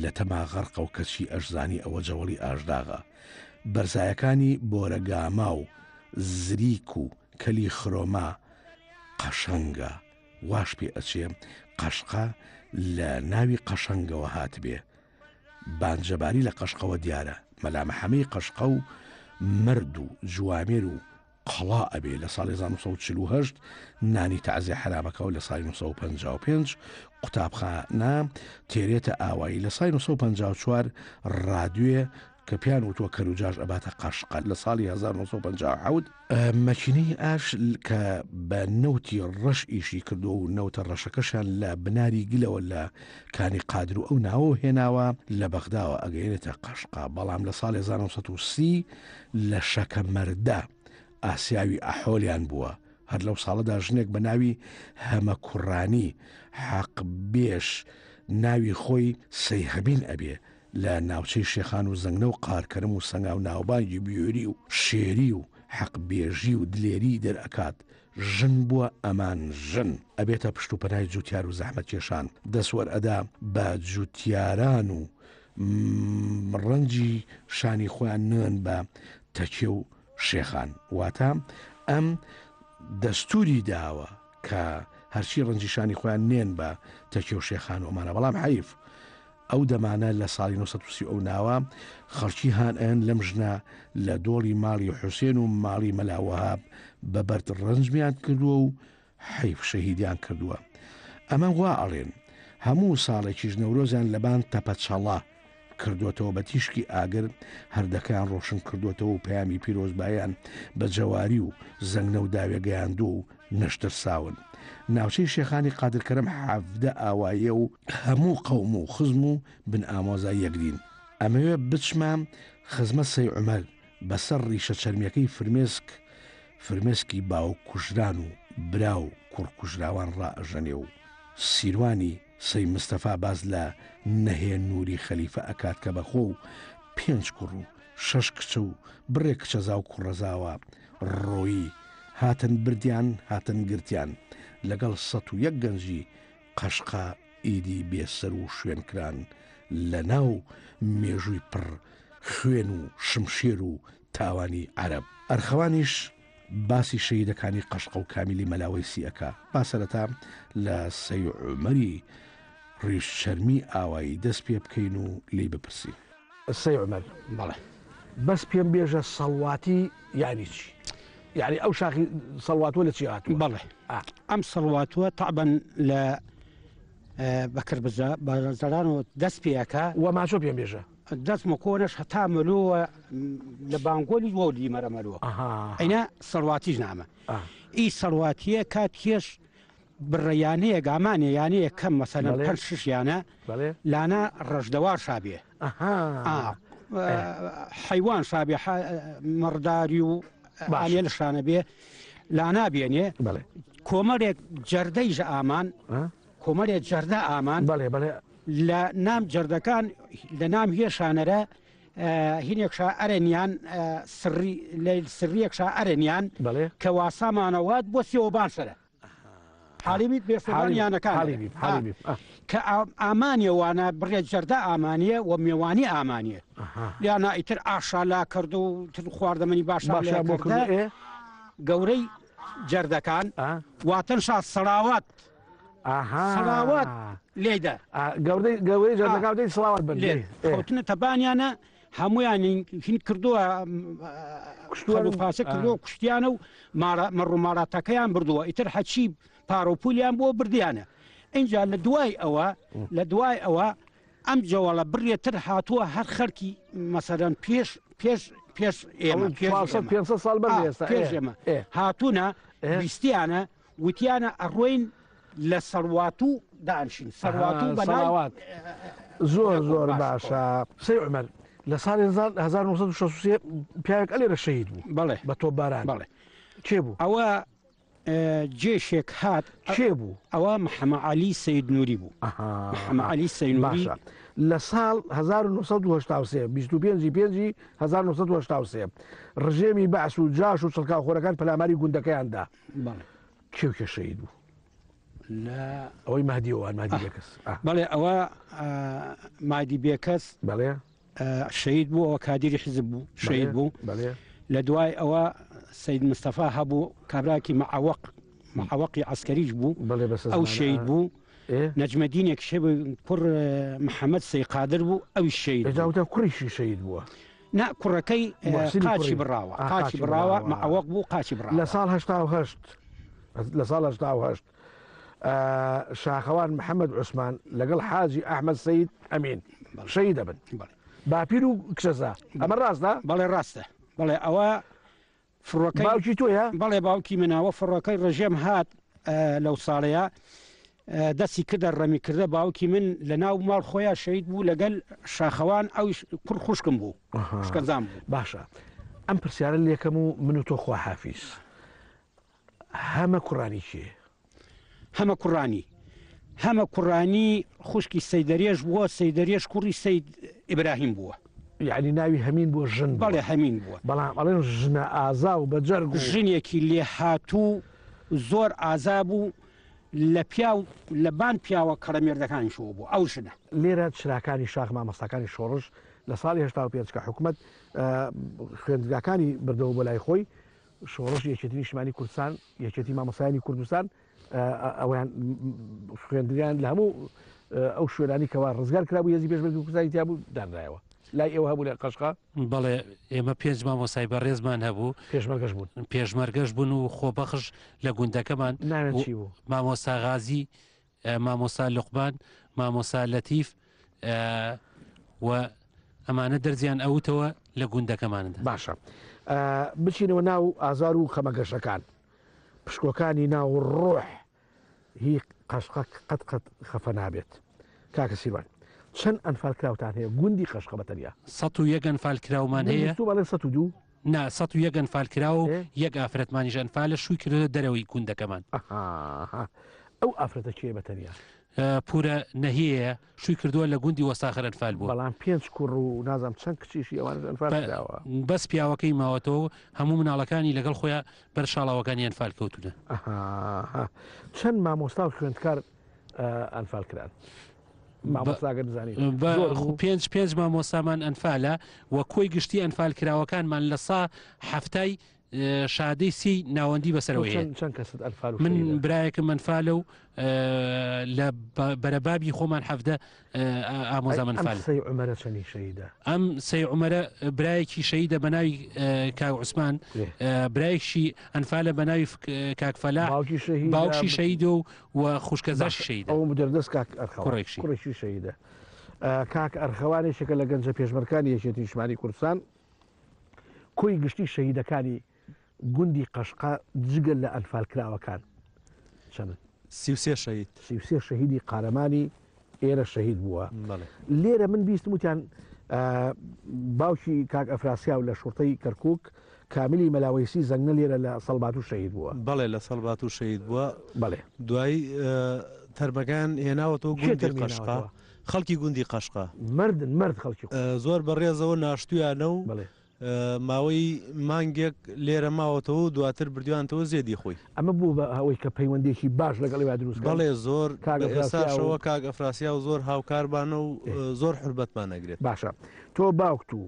لە تەما غەرقە و کەچی ئەشزانی ئەوە جەوەڵی ئاژداغە. بەرزایەکانی بۆرەگاما و زریک و کەلی خرۆما قەشەنگە. واش پێ ئەچێ قەشقە لە ناوی قەشەنگەوە هاتبێ. بانجەباری لە قەشقەوە دیارە. مەلا محەمەی قەشقە و مەرد و جوامێر و قەڵا ئەبێ لە ساڵی 1948 نانی تەعزیە حەرامەکە و لە ساڵی 1955 قوتابخانە تێرێتە ئاوایی لە ساڵی 1954 ڕادوێ کە پیان وتووە کەروجاش ئەباتە قەشقە لە ساڵی 1957 مەکینەی ئاش کە بە نەوتی ڕەش ئیشی کردووە و نەوتە ڕەشەکەشیان لە بناری گلەوە لە کانی قادر و ئەو ناوەوە هێناوە لە بەغداوە ئەگەیەنێتە قەشقا بەڵام لە ساڵی 1930 لە شەکەمەردە ئاسیاوی ئەحۆلیان بووە، هەر لەو ساڵەدا ژنێک بە ناوی هەمە کوڕانی، حەقبێش، ناوی خۆی سەیهەمین ئەبێ، لە ناوچەی شێخان و زەنگنە و قارکەرم و سەنگاو ناوبانگی بوێری و شێری و حەقبێژی و دلێری دەرئەکات، ژن بووە ئەمان ژن ئەبێتە پشت و پەنای جوتیار و زەحمەتکێشان، دەست وەرئەدا بە جوتیاران و ڕەنجی شانی خۆیان نەن بە تەکێ و شێخان واتە ئەم دەستوری داوە کە هەرچی ڕەنجی شانی خۆیان نێن بە تەکێ و شێخان و ئەمانە بەڵام حەیف ئەو دەمانە لە ساڵی 1930 ئەو ناوە خەڵکی هان ئەن لەم ژنە لە دۆڵی ماڵی حوسێن و ماڵی مەلاوەهاب بە بەرد ڕەنجمیان کردووە و حەیف شەهیدیان کردووە ئەمە وا ئەڵێن هەموو ساڵێکیش نەورۆزیان لەبان تەپە چەڵە کردۆتەوە بە تیشکی ئاگر هەردەکەیان ڕۆشن کردۆتەوە و پەیامی پیرۆزباییان بە جەواری و زەنگنە و داوێ گەیاندووە و نەشترساون ناوچەی شێخانی قادرکەرەم 17 ئاواییە و هەموو قەوم و خزم و بن ئامۆزای یەکدین ئەمەوێ بچمە خزمەت سەی عومەر بەسەر ڕیشە چەرمیەکەی فرمێسک فرمێسکی باوک کوژران و برا و کوڕ کوژراوان ڕائەژەنێ و سیروانی سەی مستەفا باس لە نەهێ نوری خەلیفە ئەکات کە بە خۆ و پێنج کوڕ و شەش کچە و بڕێک کچەزا و کوڕەزاوە ڕۆیی هاتن بردیان هاتن گرتیان لەگەڵ 101 گەنجی قەشقا ئیدی بێ سەر و شوێن کران لە ناو مێژووی پڕ. خوێن و شمشێر و تاوانی عەرەب. ئەرخەوانیش باسی شەهیدەکانی قەشقە و کامیلی مەلا وەیسی ئەکا. با سەرەتا لە سەی عومەری ڕیش چەرمی ئاوایی دەست پێ بکەین و لێی بپرسین. سەی عومەر، بەڵێ. بەس پێم بێژە سەڵواتی یانی چی؟ یانی ئەو شاخی سەڵواتوە لە چی هاتووە؟ بەڵێ. ئەم سەڵواتوە تەعبەن لە بەکر بزە بەزەرانەوە دەست پێ ئەکا. وە ماچۆ پێم بێژە. دەست مەکۆنەش هەتا مەلۆوە لە بانگۆلی وەو لیمەرە مەلۆ. ئەینا سەڵواتیش نامە. ئی سەڵواتیە کات کێش بڕە یانەیە گامانێ یانەیە کەم مەسەلەن پەنج شش یانە لانا ڕەشدەوار شابێ حیوان شابێ مەڕداری و ئالێ لە شانە بێ لانا بێنێ کۆمەڵێک جەردەی ژە ئامان کۆمەڵێ جەردە ئامان بەڵێ بەڵێ لە نام جەردەکان لە نام هێشانەرە هینێکشا ئەرێنیان سڕی لە سریەکشا ئەرێنیان کە واسامانەوات بۆ سێوەبان سەرە حاڵی بیت بێسەران یانەکان کە ئامانیە وانە بڕێ جەردە ئامانیە و مێوانی ئامانیە یانە ئیتر ئاشا لا کرد و تر خواردەمەنی باشا بۆ کردە گەورەی جەردەکان واتن شا سەڵاوات سەڵاوات لێدا گەورەی گەورەی جەردەکان دەی سڵاوات بن لێ خەوتنە تەبانیانە هەمویان هین کردووە کوشتووە پاسە کردووە کوشتیانە و مەڕوماڵاتەکەیان بردووە ئیتر هەچی پارە و پولیان بۆ بردیانە اینجا لە دوای ئەوە لە دوای ئەوە ئەم جەوەڵە بڕێتر هاتووە هەر خەرکی مەسەرەن پێش پێش پێش ئێمە پێ ساڵ بەر پێش ئێمە هاتوونە بیستیانە وتیانە ئەڕۆین لە سەڵواتوو دانشین سەڵواتوو بە سەڵاوات زۆر زۆر باشە سەی عومەر لە ساڵی 1963 پیاوێک ئەلێرە شەهید بوو بەڵێ بە تۆپباران بەڵێ کێ بوو ئەوە جێشێک هات کێ بوو ئەوە محەممە علی سید نوری بوو محەممە علی سید باشە لە ساڵ 1983 25 پێنجی 1983 ڕژێمی بەعس و جاش و چڵکاوخۆرەکان پەلاماری گوندەکەیان دا بەڵێ. کێ و کێ شەهید بوو؟ لە ئەوەی مەهدیەوە مادی بێکەس بەڵێ ئەوە مادی بێکەس بەڵێ شەید بوو ئەوە کادیری حیزب بوو شەید بوو بەڵێ لە دوای ئەوە سید مستەفا هەبوو کابراکی مەعوەق مەعوەقی عسکەریش بوو بەڵێ بەس ئەو شەید بوو نەجمەدینێک شێ کوڕ محەممەد سەی قادر بوو ئەوی شەید جاوتە کوڕیشی شەید بووە نا کوڕەکەی قاچی بڕاوە قاچی بڕاوە مەعوەق بوو قاچی بڕاوە لە ساڵ 88 لە ساڵ 88 شاخەوان محەممەد عوسمان لەگەڵ حاجی ئەحمەد سید ئەمین شەهید دەبن باپیر و کچەزا ئەمە ڕاستە بەڵێ ڕاستە بەڵێ ئەوە فڕۆکەی باوکی تۆیە؟ بەڵێ باوکی منە وە فڕۆکەی ڕژێم هات لەو ساڵەیە دەستی کردە ڕەمی کردە باوکی من لە ناو ماڵ خۆیان شەید بوو لەگەل شاخەوان ئەو کوڕ خوشکم بوو خوشکەزام بوو. باشە ئەم پرسیارە لێکەم و من و تۆ خواحافیز هەمە کوڕانی کێ؟ هەمە کوڕانی هەمە کوڕانی خوشکی سەیدەرێش بووە سەیدەرێش کوڕی سەید ئیبراهیم بووە. یەعنی ناوی هەمین بووە ژن بووە. بەڵێ هەمین بووە. بەڵام ئەڵێن ژنە ئازا و بەجەرگ و. ژنێکی لێهاتوو زۆر ئازا بوو لە پیاو لە بان پیاوە کەڵەمێردەکانیشەوە بوو ئەو ژنە. لێرە چراکانی شاخ مامۆستاکانی شۆڕش لە ساڵی 85 کە حکومەت خوێندگاکانی بردەوە بۆ لای خۆی شۆڕش یەکێتی نیشتمانی کوردستان یەکێتی مامۆستایانی کوردستان ئەویان خوێندنیان لە هەموو ئەو شوێنانی کەوا ڕزگار کرابوو هێزی پێشمەرگەی کوردستانی تیا بوو دانرایەوە لای ئێوە هەبوو لە قەشقا؟ بەڵێ ئێمە پێنج مامۆستای بەڕێزمان هەبوو پێشمەرگەش بوون پێشمەرگەش بوون و خۆبەخش لە گوندەکەمان ناویان چی بوو؟ مامۆستا غازی مامۆستا لوقمان، مامۆستا لەتیف و ئەمانە دەرزیان ئەوتەوە لە گوندەکەماندا. باشە بچینەوە ناو ئازار و خەمە گەشەکان، پشکۆکانی ناو ڕۆح هی قەشقە قەت قەت خەفە نابێت. کاکە سیروان چەند ئەنفالکراوتان هەیە گوندی قەشقە بە تەنیا؟ 101 ئەنفالکراومان هەیە. من بیستووم ئەڵێن 102. نا 101 ئەنفالکراوە و یەک ئافرەتمانیش ئەنفالە شووی کردۆتە دەرەوەی گوندەکەمان. ئەها ئەو ئافرەتە کێیە بە تەنیا؟ پورە نەهیەیە شووی کردووە لە گوندی وەستاخەر ئەنفال بووە. بەڵام پێنج کوڕ و نازانم چەند کچیشی ئەوانەش ئەنفال کراوە. بەس پیاوەکەی ماوەتەوە و هەموو مناڵەکانی لەگەڵ خۆیا بەر شاڵاوەکانی ئەنفال کەوتوونە. ئەها چەند مامۆستا و خوێندکار ئەنفال کران؟ مامۆستا گەر بزانی بە زۆر بوو؟ پێنج پێنج مامۆستامان ئەنفالە و کۆی گشتی ئەنفال کراوەکانمان لە سا حەفتای شادەی سێی ناوەندی تۆ بەسەرەوە هەیە. چەند چەند کەست ئەنفال و من شەهیدە؟ برایەکم ئەنفالە و لە بەرەبابی خۆمان 17 ئەی ئامۆزام ئەم ئەنفالە. سەی عومەرە چەنی شەهیدە؟ ئەم سەی عومەرە برایەکی شەهیدە بە ناوی کاک عوسمان، برایەکیشی ئەنفالە بە ناوی کاک فەلاح، باوکی شەهیدە؟ باوکشی شەهیدە و و خوشکەزاشی باشە شەهیدە. ئەوە مدەردەست کاک ئەرخەوان کوڕێکشی. کوڕێکی شەهیدە. کاک ئەرخەوان یەکێکە لە گەنجە پێشمەرکانی یەکێتی نیشتمانی کوردستان. کۆی گشتی شەهیدەکانی گوندی قەشقە جگە لە ئەنفالکراوەکان چەندن؟ 33 شەهید. 33 شەهیدی قارەمانی ئێرە شەهید بووە. بەڵێ. لێرە من بیستم وتیان باوکی کاک ئەفراسیاو لە شوڕتەی کەرکوک کامیلی مەلا وەیسی زەنگنە لێرە لە سەڵباتوو شەهید بووە. بەڵێ لە سەڵباتوو شەهید بووە. بەڵێ. دوایی تەرمەکەیان هێناوەتەوە کێ گوندی تەرمی قەشقە. هێناوەتەوە؟ خەڵکی گوندی قەشقە. مەردن مەرد خەڵکی قو. زۆر بە ڕێزەوە ناشتوویانە و بەڵێ. ماوەی مانگێک لێرە ماوەتەوە و دواتر بردویانتەوە زێدی خۆی. ئەمە بوو بە ئەوەی کە پەیوەندیەکی باش لەگەڵ ئێوە دروست کەن؟ بەڵێ زۆر، کاک بە ئەفراسیاو. ئێستاشەوە کاک ئەفراسیاو زۆر هاوکارمانە و زۆر حورمەتمان ئەگرێت. باشە تۆ باوکت و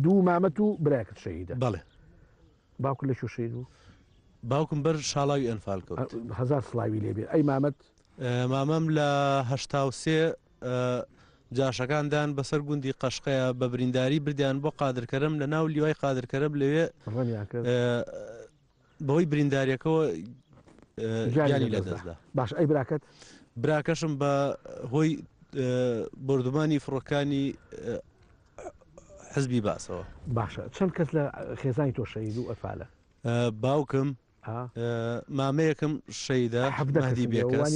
دوو مامەت و برایەکت شەهیدە؟ بەڵێ. باوکت لە کوێ شەهید بوو؟ باوکم بەر شاڵاوی ئەنفال کەوت. هەزار سڵاوی لێ بێ. ئەی مامەت؟ مامەم لە 83 جاشەکان دان بەسەر گوندی قەشقەیە بە برینداری بردیان بۆ قادرکەرم لە ناو لیوای قادرکەرم لەوێ ڕەمیان کرد. بەهۆی برینداریەکەوە گیانی لەدەستدا. باش ئەی براکەت؟ براکەشم بە هۆی بۆردومانی فڕۆکانی حزبی بەعسەوە. باشە چەند کەس لە خێزانی تۆ شەهید و ئەتفالە؟ باوکم، مامەیەکم شەهیدە، مەهدی بێکەس.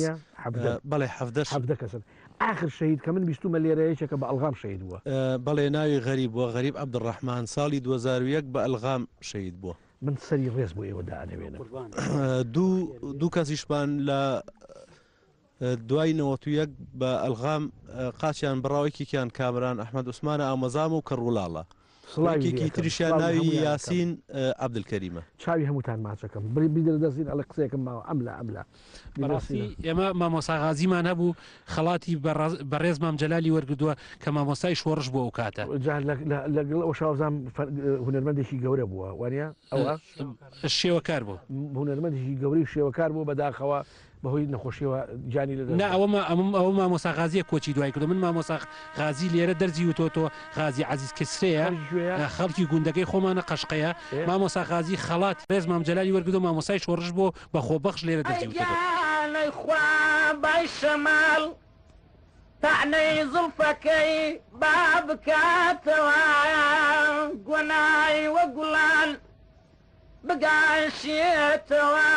بەڵێ حەڤدە. حەڤدە کەسن. ئاخر شەهید کە من بیستومە لێرە یەکێکە بە ئەلغام شەهید بووە. بەڵێ ناوی غەریب بووە، غەریب عەبدولڕەحمان، ساڵی 2001 بە ئەلغام شەهید بووە. من سەری ڕێز بۆ ئێوە دائەنەوێنم. دوو کەسیشمان لە دوای 91 بە ئەلغام قاچیان بڕاوە، یەکێکیان کامران ئەحمەد عوسمانە ئامۆزامە و کەڕولاڵە. سڵاوی یەکێکی لێ ئەکەم، تریشیان سڵاوی ناوی هەموویان ئەکەم. یاسین عەبدولکەریمە. چاوی هەمووتان ماچەکەم. بری بیدەرە دەستین ئەڵێ قسەیەکم ماوە ئەملا ئەملا. بەڕاستی ئێمە مامۆستا غازیمان هەبوو خەڵاتی بەڕێز مام جەلالی وەرگردووە کە مامۆستای شۆڕش بوو ئەو کاتە. جا لەگەڵ ئەو شاوزام هونەرمەندێکی گەورە بووە وانە ئەوە شێوەکار بوو. هونەرمەندێکی گەورەی شێوەکار بوو بەداخەوە بەهۆی نەخۆشیەوە گیانی لەدەست نا دا. ئەوە ما ئەمم ئەوە مامۆستا غازیە کۆچی دوای کردو من مامۆستا غازی لێرە دەرزی وتۆتۆ غازی عەزیز کسرەیە خەڵکی کوێیە؟ خەڵکی گوندەکەی خۆمانە قەشقەیە ئێ؟ مامۆستا غازی خەڵاتی ڕێز مام جەلالی وەرگرتوە مامۆستای شۆڕش بۆ بە خۆبەخش لێرە ئەی دەرزی وتۆتۆ. گیانەی خوا بای شەماڵ تەعنەی زوڵفەکەی با بکاتەوە گۆنای وە گوڵان بگاشێتەوە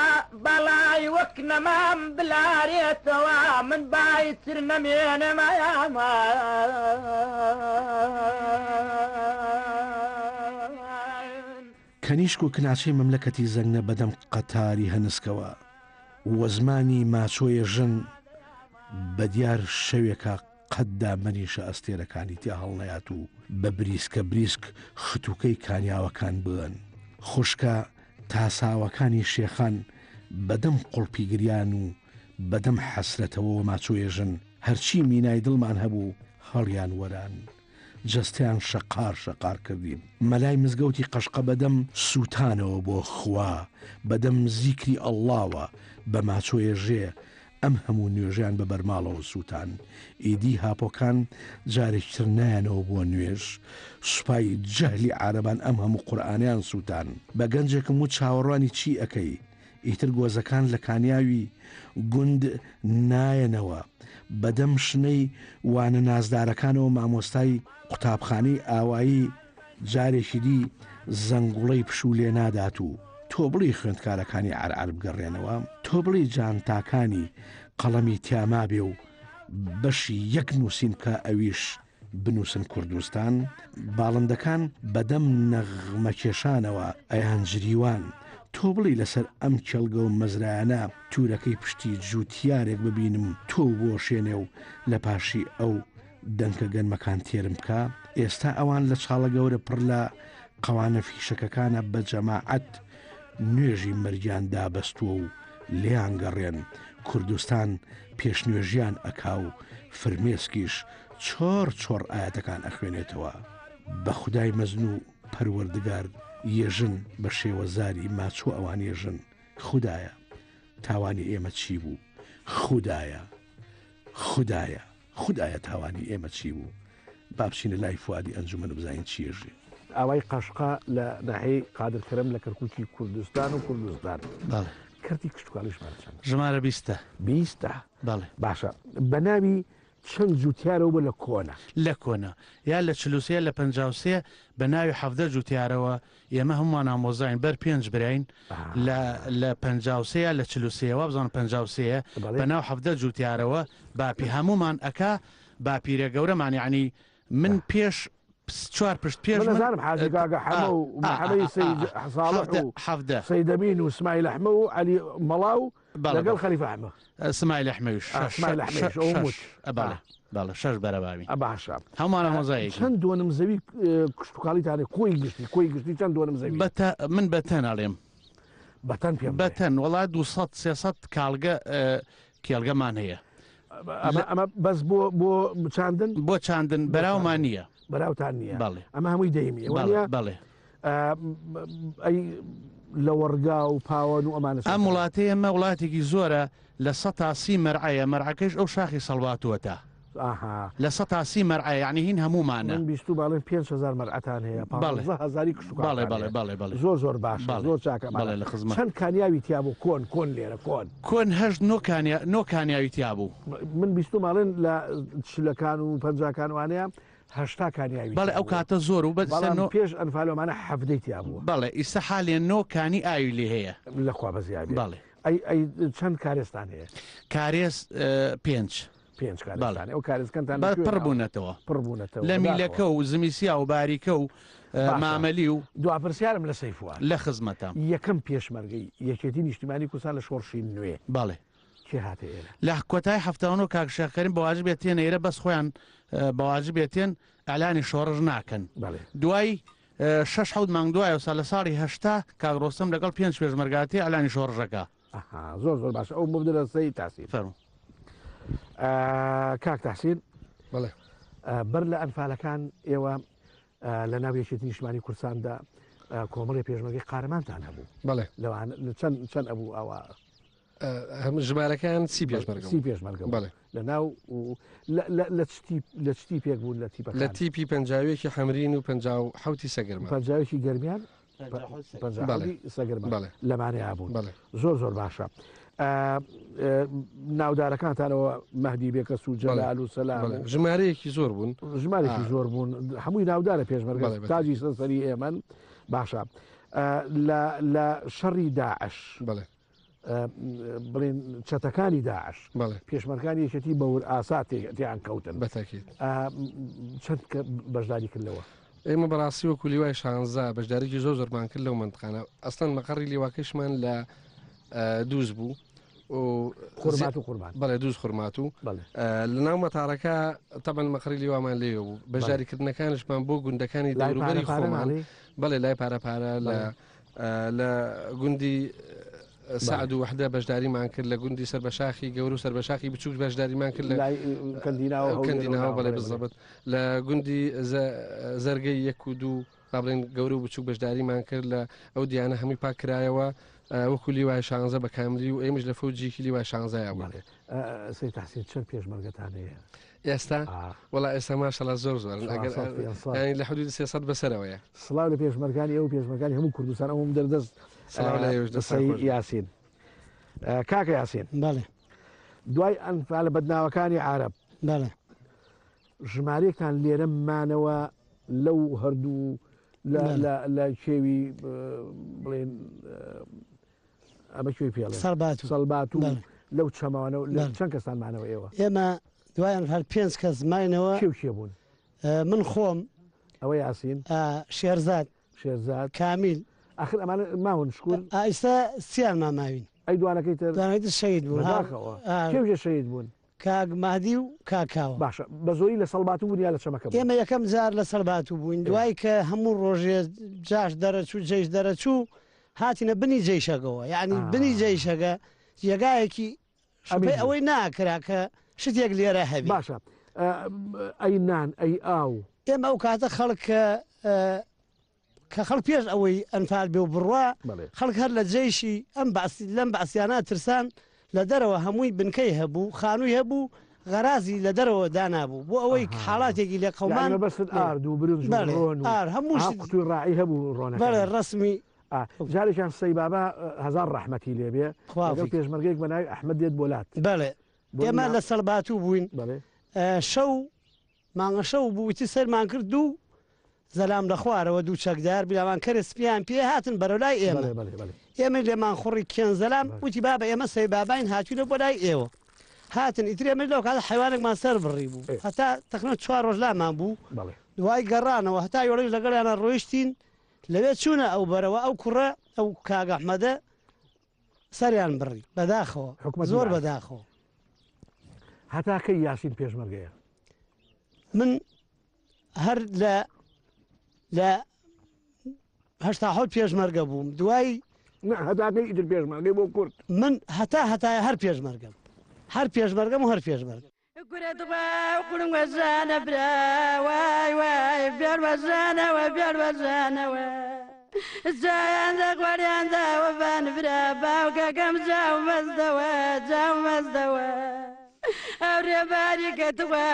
بەڵای وەک نەمام بلارێتەوە من بای تر نەمێنم کەنیشک و کناچەی مەملەکەتی زەنگنە بەدەم قەتاری هەنسکەوە و زمانی ماچۆیە ژن بەدیار شەوێکا قەت دامەنیشە ئەستێرەکانی تیا هەڵنەیات و بە بریسکە بریسک ختوکەی کانیاوەکان بڵێن. خوشکە تاساوەکانی شێخان بە دەم قوڵپی گریان و بە دەم حەسرەتەوەوە ماچۆیەژن هەرچی مینای دڵمان هەبوو هەڵیان وەران. جەستەیان شەقار شەقار کردین. مەلای مزگەوتی قەشقە بە دەم سووتانەوە بۆ خوا، بە دەم زیکری ئەڵڵاوە بە ماچۆیەژێ ئەم هەموو نوێژەیان بە بەرماڵەوە سووتان. ئیدی هاپۆکان جارێکی تر نایەنەوە بۆ نوێژ. سوپای جەهلی عارەبان ئەم هەموو قورئانەیان سووتان. بە گەنجێکم وت چاوەڕوانی چی ئەکەی؟ ئیتر گۆزەکان لە کانیاوی گوند نایەنەوە. بە دەم شنەی وانە نازدارەکانەوە مامۆستای قوتابخانەی ئاوایی جارێکی دی زەنگوڵەی پشوو لێ نادات و تۆ بڵێی خوێندکارەکانی عەرعەر بگەڕێنەوە؟ تۆ بڵێی جانتاکانی قەڵەمی تیا مابێ و بەشی یەک نووسین بکا ئەویش بنووسن کوردستان؟ باڵندەکان بەدەم نەغمەکێشانەوە ئەیانجریوان، تۆ بڵێی لەسەر ئەم کێڵگە و مەزرایانە توورەکەی پشتی جووتیارێک ببینم تۆو بوەشێنێ و لە پاشی ئەو دەنکە گەنمەکان تێرم بکا، ئێستا ئەوان لە چاڵە گەورە پڕ لە قەوانە فیشەکەکانە بە جەماعەت نوێژی مەرگیان دابەستووە و لێیان گەڕێن. کوردستان پێشنوێژیان ئەکا و فرمێسکیش چۆڕ چۆڕ ئایەتەکان ئەخوێنێتەوە. بە خودای مەزن و پەروەردگار یێژن بە شێوەزاری ماچۆ ئەوان یێژن خودایە تاوانی ئێمە چی بوو خودایە خودایە خودایە تاوانی ئێمە چی بوو با بچینە لای فوادی ئەنجومەن و بزانین چی ئێژێ. ئاوای قەشقا لە ناحیەی قادر کەرەم لە کەرکوکی کوردستان و کوردستان. بەڵێ. کەرتی کشتوکاڵی ژمارە چەندە؟ ژمارە بیستە. بیستە؟ بەڵێ. باشە بە ناوی چەند جوتیارەوە بووە لە کۆنە؟ لە کۆنە. یا لە 43 لە 53 بە ناوی 17 جوتیارەوە ئێمە هەموومان ئامۆزاین بەر پێنج براین لە لە 53 یا لە 43 وابزانم 53 بە ناو 17 جوتیارەوە باپی هەموومان ئەکا باپیرە گەورەمان یعنی من پێش چوار پشت پێش من ئەزانم حاجی کاکە حەمە و محەمەی سەید ساڵح و حەڤدە سەید ئەمین و سمایل ئەحمە و عەلی مەڵا و لەگەڵ خەلیفە ئەحمە سمایل ئەحمەویش سمایل ئەحمەویش ئەو وت بەڵێ بەڵێ شەش بەرەباوین باشە هەمووان ئامۆزایەکی چەند دۆنم زەوی کشتوکاڵیتانە کۆی گشتی کۆی گشتی چەند دۆنم زەوی بەتە من بەتەن ئەڵێم بەتەن پێم بەتەن وەڵا 200 300 کاڵگە کێڵگەمان هەیە ئەمە بەس بۆ بۆ چاندن بۆ چاندن بەراومان نییە بەراوتان نییە بەڵێ ئەمە هەمووی دەیمی بەڵێ ئەی لەوەڕگا و پاوەن و ئەمانە ئەم وڵاتی ئەمە وڵاتێکی زۆرە لە 130 مەرعەیە مەرعەکەش ئەو شاخی سەڵواتوەتە لە 130 مەرعە یعنی هین هەمومانە من بیست و باڵێن 5هزار مەرعەتان هەیە بەڵێ هزاری کشتوکاڵ بەڵێ بەڵێ بەڵێ بەڵێ زۆر زۆر باش زۆر چاکە بەڵێ لە خزمەت چەند کانیاوی تیا بوو کۆن کۆن لێرە کۆن کۆن هەشت نۆ کانیا نۆ کانیاوی تیا بوو من بیستم ئەڵێن لە چلەکان و پەنجاکان وانەیە هەشتا کانیاوی بەڵێ ئەو کاتە زۆر و بەڵام پێش ئەنفالۆمانە حەڤدەی تیا بووە بەڵێ ئیستا حالێ نۆ کانی ئاوی لێ هەیە لەخوا بەزیاد بەڵێ ئەی ئەی چەند کارێزتان هەیە؟ کارێز پێنج. پێنج کارێزتان ئەو کارێزکەنتان پڕ بوونەتەوە پڕ بوونەتەوە لە میلەکە و زمیسیا و باریکە و مامەلی و دوا پرسیارم لە سەیفوان لە خزمەتە یەکەم پێشمەرگەی یەکێتی نیشتیمانی کوردستان لە شۆڕشی نوێ بەڵێ کێ هاتە ئێرە؟ لە کۆتای 79 کاک شێخ کەریم بە واجبێت تێن ئێرە بەس خۆیان بە واجبێت تێن ئەلانی شۆڕش ناکەن دوای شەش حەوت مانگ دوای ئەوسا لە ساڵی 80 کاک ڕۆستەم لەگەڵ پێنج پێشمەرگاتی ئەلانی شۆڕشەکە زۆر زۆر باشە ئەو مبدرە سەی تاسین فەرموو کاک تحسین بەڵێ بەر لە ئەنفالەکان ئێوە لە ناو یەکێتی نیشتمانی کوردستاندا کۆمەڵی پێشمەرگەی قارەمانتان هەبوو بەڵێ لەوان چەند چەند ئەبوو ئەوە هەموو ژمارەکان سی پێشمەرگە سی پێشمەرگە بەڵێ لە ناو لە چتی لە چتی پێک بوون لە تیپە لە تیپی پەنجاوێکی حەمرین و 57 سەگەرمە پەنجاوێکی گەرمیان سەگەرمە لەمانەیە بوون زۆر زۆر باشە ناودارەکانتانەوە مەهدی بێکەس و جەلال و سەلام ژمارەیەکی زۆر بوون ژمارێکی زۆر بوون هەمووی ناودارە پێشمەرگە تاجی سەری ئێمەن باشە لە شەڕی داعش بەڵێ بڵێن چەتەکانی داعش پێشمەرگانی یەکێتی بەور ئاسا تێیان کەوتن بەتاکید چەند بەشداری کردەوە ئێمە بەڕاستی وەکو لیوای شانزە بەشداریی زۆر زۆرمان کرد لەو منتقانە ئەسڵەن مەقەڕی لیواکەشمان لە دووز بوو خورمات و قوربان بەڵێ دووز خورمات و لە ناو مەتارەکە تەبەن مەقڕی لیوامان لێ بوو بەشداریکردنەکانشمان بۆ گوندەکانی دەوروبەری خۆمان بەڵێ لای پارە پارە لە لە گوندی سەعد و وەحدە بەشداریمان کرد لە گوندی سەر بە شاخی گەور و سەر بە شاخی بچووک بەشداریمان کرد لە کەندیناوە بەڵێ بزەبت لە گوندی زەرگەی یەک و دوو با بڵێن گەورە و بچووک بەشداریمان کرد لە ئەو دیانە هەمووی پاک کرایەوە وەکو لیوای شانزە بە کاملی و ئێمەش لە فەوجێکی لیوای شانزەیا بووین. سەید تەحسین چەند پێشمەرگەتان هەیە؟ ئێستا وەڵا ئێستا ماشەڵا زۆر زۆرن ئەگەر یانی لە حدودی 300 بەسەرەوەیە. سڵاو لە پێشمەرگانی ئەو پێشمەرگانی هەموو کوردستان ئەوم دەردەست سڵاو لە ئێوەش دەستان سەید خۆش بێت. یاسین کاکە یاسین بەڵێ دوای ئەنفالە بەدناوەکانی عارەب بەڵێ ژمارەیەکتان لێرە مانەوە لەو هەردوو لە کێوی بڵێن ئەمە کوێی پێڵێ سەڵبات سەڵبات و لەو چەمانە و لە چەند کەسان مانەوە ئێوە ئێمە دوایان هەر پێنج کەس ماینەوە کێ و کێ بوون من خۆم ئەوە یاسین شێرزاد شێرزاد کامیل ئاخر ئەمانە ماون شکور ئایستا سیان ما ماوین ئەی دوانەکەی تر دوانەکەی تر شەهید بوون بەداخەوە کێ و کێ شەهید بوون کاک مەهدی و کاک کاوە. باشە بە زۆری لە سەڵباتوو بوون یا لە چەمەکە بوون؟ ئێمە یەکەم جار لە سەڵباتوو بووین، دوای کە هەموو ڕۆژێ جاش دەرەچوو، جەیش دەرەچوو، هاتینە بنی جەیشەکەوە، یەعنی بنی جەیشەکە جێگایەکی شوبهەی ئەوەی ناکرا کە شتێک لێرە هەبێ. باشە ئەی نان ئەی ئاو؟ ئێمە ئەو کاتە خەڵک کە کە خەڵک پێش ئەوەی ئەنفال بێ و بڕوا خەڵک هەر لە جەیشی ئەم بەعسی لەم بەعسیانە ترسان لە دەرەوە هەمووی بنکەی هەبوو خانووی هەبوو غەرازی لە دەرەوە دانابوو بۆ ئەوەی حاڵاتێکی لێ قەومان یانی مەبەستت ئارد و برنج و ڕۆن و ئار هەموو شت قوتوی ڕاعی هەبوو ڕۆنەکانی بەڵێ ڕەسمی جارێکیان سەی بابا هەزار ڕەحمەتی لێ بێ لەگەڵ پێشمەرگەیەک بە ناوی ئەحمەد دێت بۆ لات. بەڵێ ئێمە لە سەڵباتوو بووین شەو مانگەشەو بوو ئیتر سەیرمان کرد دوو زەلام لە خوارەوە دوو چەکدار بیلاوان کەرێ سپیان پێ هاتن بەرەو لای ئێمە ئێمەی لێمان خوڕی کێن زەلام وتی بابە ئێمە سەی باباین هاتوینە بۆ لای ئێوە هاتن ئیتر ئێمەش لەو کاتە حەیوانێکمان سەر بڕی بوو هەتا تەقریبەن چوار ڕۆژ لامان بوو دوای گەڕانەوە هەتا یۆڵیش لەگەڵیانە ڕۆیشتین لەوێ چوونە ئەو بەرەوە ئەو کوڕە ئەو کاک ئەحمەدە سەریان بڕی بەداخەوە زۆر بەداخەوە. هەتا کەی یاسین پێشمەرگەیە؟ من هەر لە لە 87 پێشمەرگە بووم دوای هەتاکەی ئیتر پێشمەرگەی بۆ کورد من هەتا هەتایە هەر پێشمەرگەم هەر پێشمەرگەم و هەر پێشمەرگەم. کورە تخوا قوڕم وەشانە برا وای وای بێڵ وەشانەوە بێڵ وەشانەوە جایان دە خواریان داوە بان برا باوکەکەم جاو مەستەوە جاو مەستەوە ئەو ڕێباری کە تخوا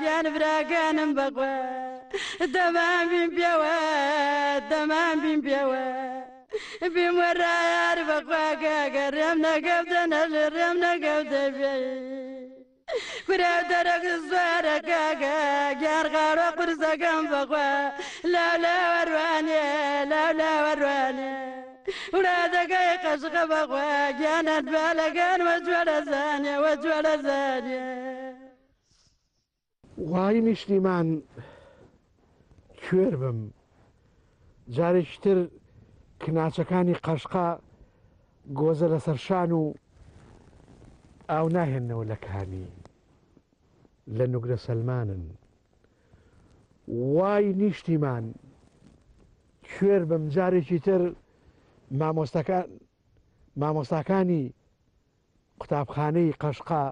گیان براکانم بەخوا دەمان بیم پێوە دەمان بیم پێوە بیم وەرایار بەخوا کاکە ڕێم نەکەوتە نەژێ ڕێم نەکەوتە پێی کورە دەرەک زۆرە کاکە گیان خاڕۆ قورسەکەم بەخوا لاو لاوە ڕوانێ لاو لاوە ڕوانێ وڵاتەکەی قەشقە بەخوا گیانت بالەکان وە جوێرە زانێ وە جوێرە زانێ. وای نیشتیمان کوێر بم جارێکی تر کناچەکانی قەشقا گۆزە لەسەر شان و ئاو ناهێنەوە لە کانی لە نوگرە سەلمانن وای نیشتیمان کوێر بم جارێکی تر مامۆستەکان مامۆستاکانی قوتابخانەی قەشقا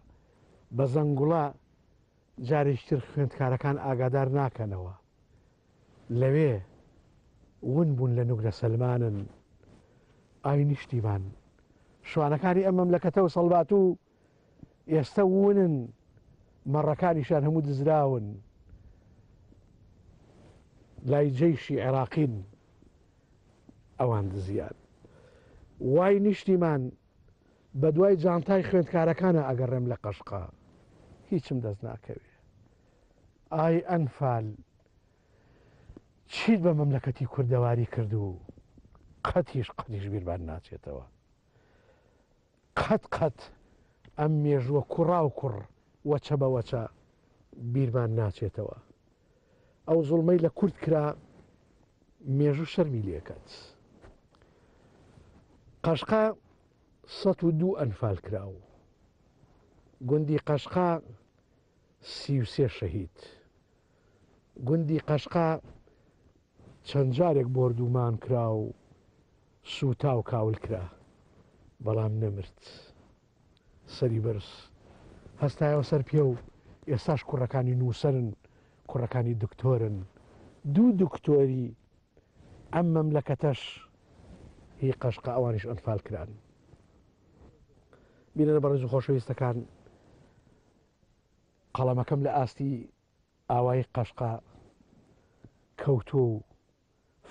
بە زەنگوڵە جارێکی تر خوێندکارەکان ئاگادار ناکەنەوە لەوێ ون بوون لە نوگرە سەلمانن ئای نیشتیمان شوانەکانی ئەم مەملەکەتە و سەڵباتوو ئێستە ونن مەڕەکانیشیان هەموو دزراون لای جەیشی عێراقین ئەوان دزیان وای نیشتیمان بەدوای جانتای خوێندکارەکانا ئەگەڕێم لە قەشقا هیچم دەست ناکەوێ ئای ئەنفال چیت بە مەملەکەتی کوردەواری کرد و قەتیش قەتیش بیرمان ناچێتەوە قەت قەت ئەم مێژووە کوڕاو کوڕ وەچە بە وەچە بیرمان ناچێتەوە ئەو زوڵمەی لە کورد کرا مێژوو شەرمی لێکات. قەشقا 102 ئەنفال کراو. گوندی قەشقا 33 شەهید. گوندی قەشقا چەند جارێک بۆردومان کرا و سووتا و کاول کرا، بەڵام نەمرد. سەری بەرز هەستایەوە سەر پێ و ئێستاش کوڕەکانی نووسەرن، کوڕەکانی دکتۆرن، دوو دکتۆری ئەم مەملەکەتەش هی قەشقە ئەوانیش ئەنفال کران. بینەرە بەڕێز و خۆشەویستەکان قەڵەمەکەم لە ئاستی ئاوایی قەشقە کەوتووە و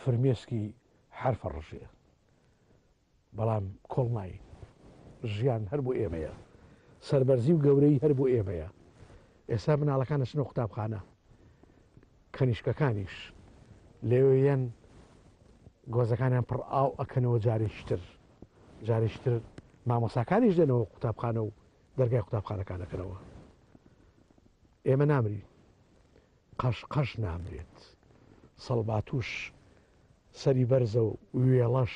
فرمێسکی حەرفە ڕژێ. بەڵام کۆڵ ناین. ژیان هەر بۆ ئێمەیە. سەربەرزی و گەورەیی هەر بۆ ئێمەیە. ئێستا مناڵەکان ئەچنە قوتابخانە. کەنیشکەکانیش لەوێ یەن گۆزەکانیان پڕ ئاو ئەکەنەوە جارێکی تر. جارێکی تر مامۆستاکانیش دێنەوە قوتابخانە و دەرگای قوتابخانەکان ئەکەنەوە. ئێمە نامرین. قەش قەش نامرێت. سەڵباتوش سەری بەرزە و وێڵەش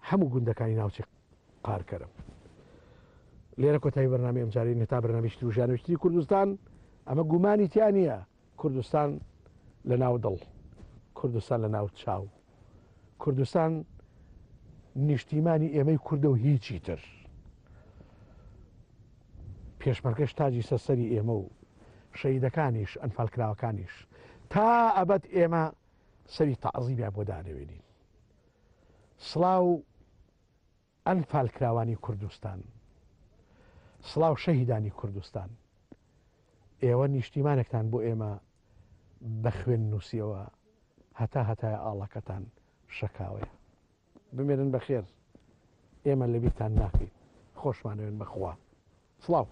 هەموو گوندەکانی ناوچەی قارکەرم. لێرە کۆتایی بەرنامەی ئەمجارەی نێتا بەرنامەی تر و ژیانەوەی تری کوردستان ئەمە گومانی تیا نییە کوردستان لە ناو دڵ کوردستان لە ناو چاو کوردستان نیشتیمانی ئێمەی کوردە و هیچی تر. پێشمەرگەش تاجی سەر سەری ئێمە و شەهیدەکانیش ئەنفالکراوەکانیش تا ئەبەد ئێمە سەری تەعزیمیان بۆ دانەوێنین. سڵاو ئەنفالکراوانی کوردستان، سڵاو شەهیدانی کوردستان، ئێوە نیشتیمانێکتان بۆ ئێمە بە خوێن نووسیەوە، هەتا هەتایە ئاڵاکەتان شەکاوەیە. بمێنن بەخێر، ئێمە لەبیرتان ناکەین، خۆشمانەوێن بەخوا. سڵاو.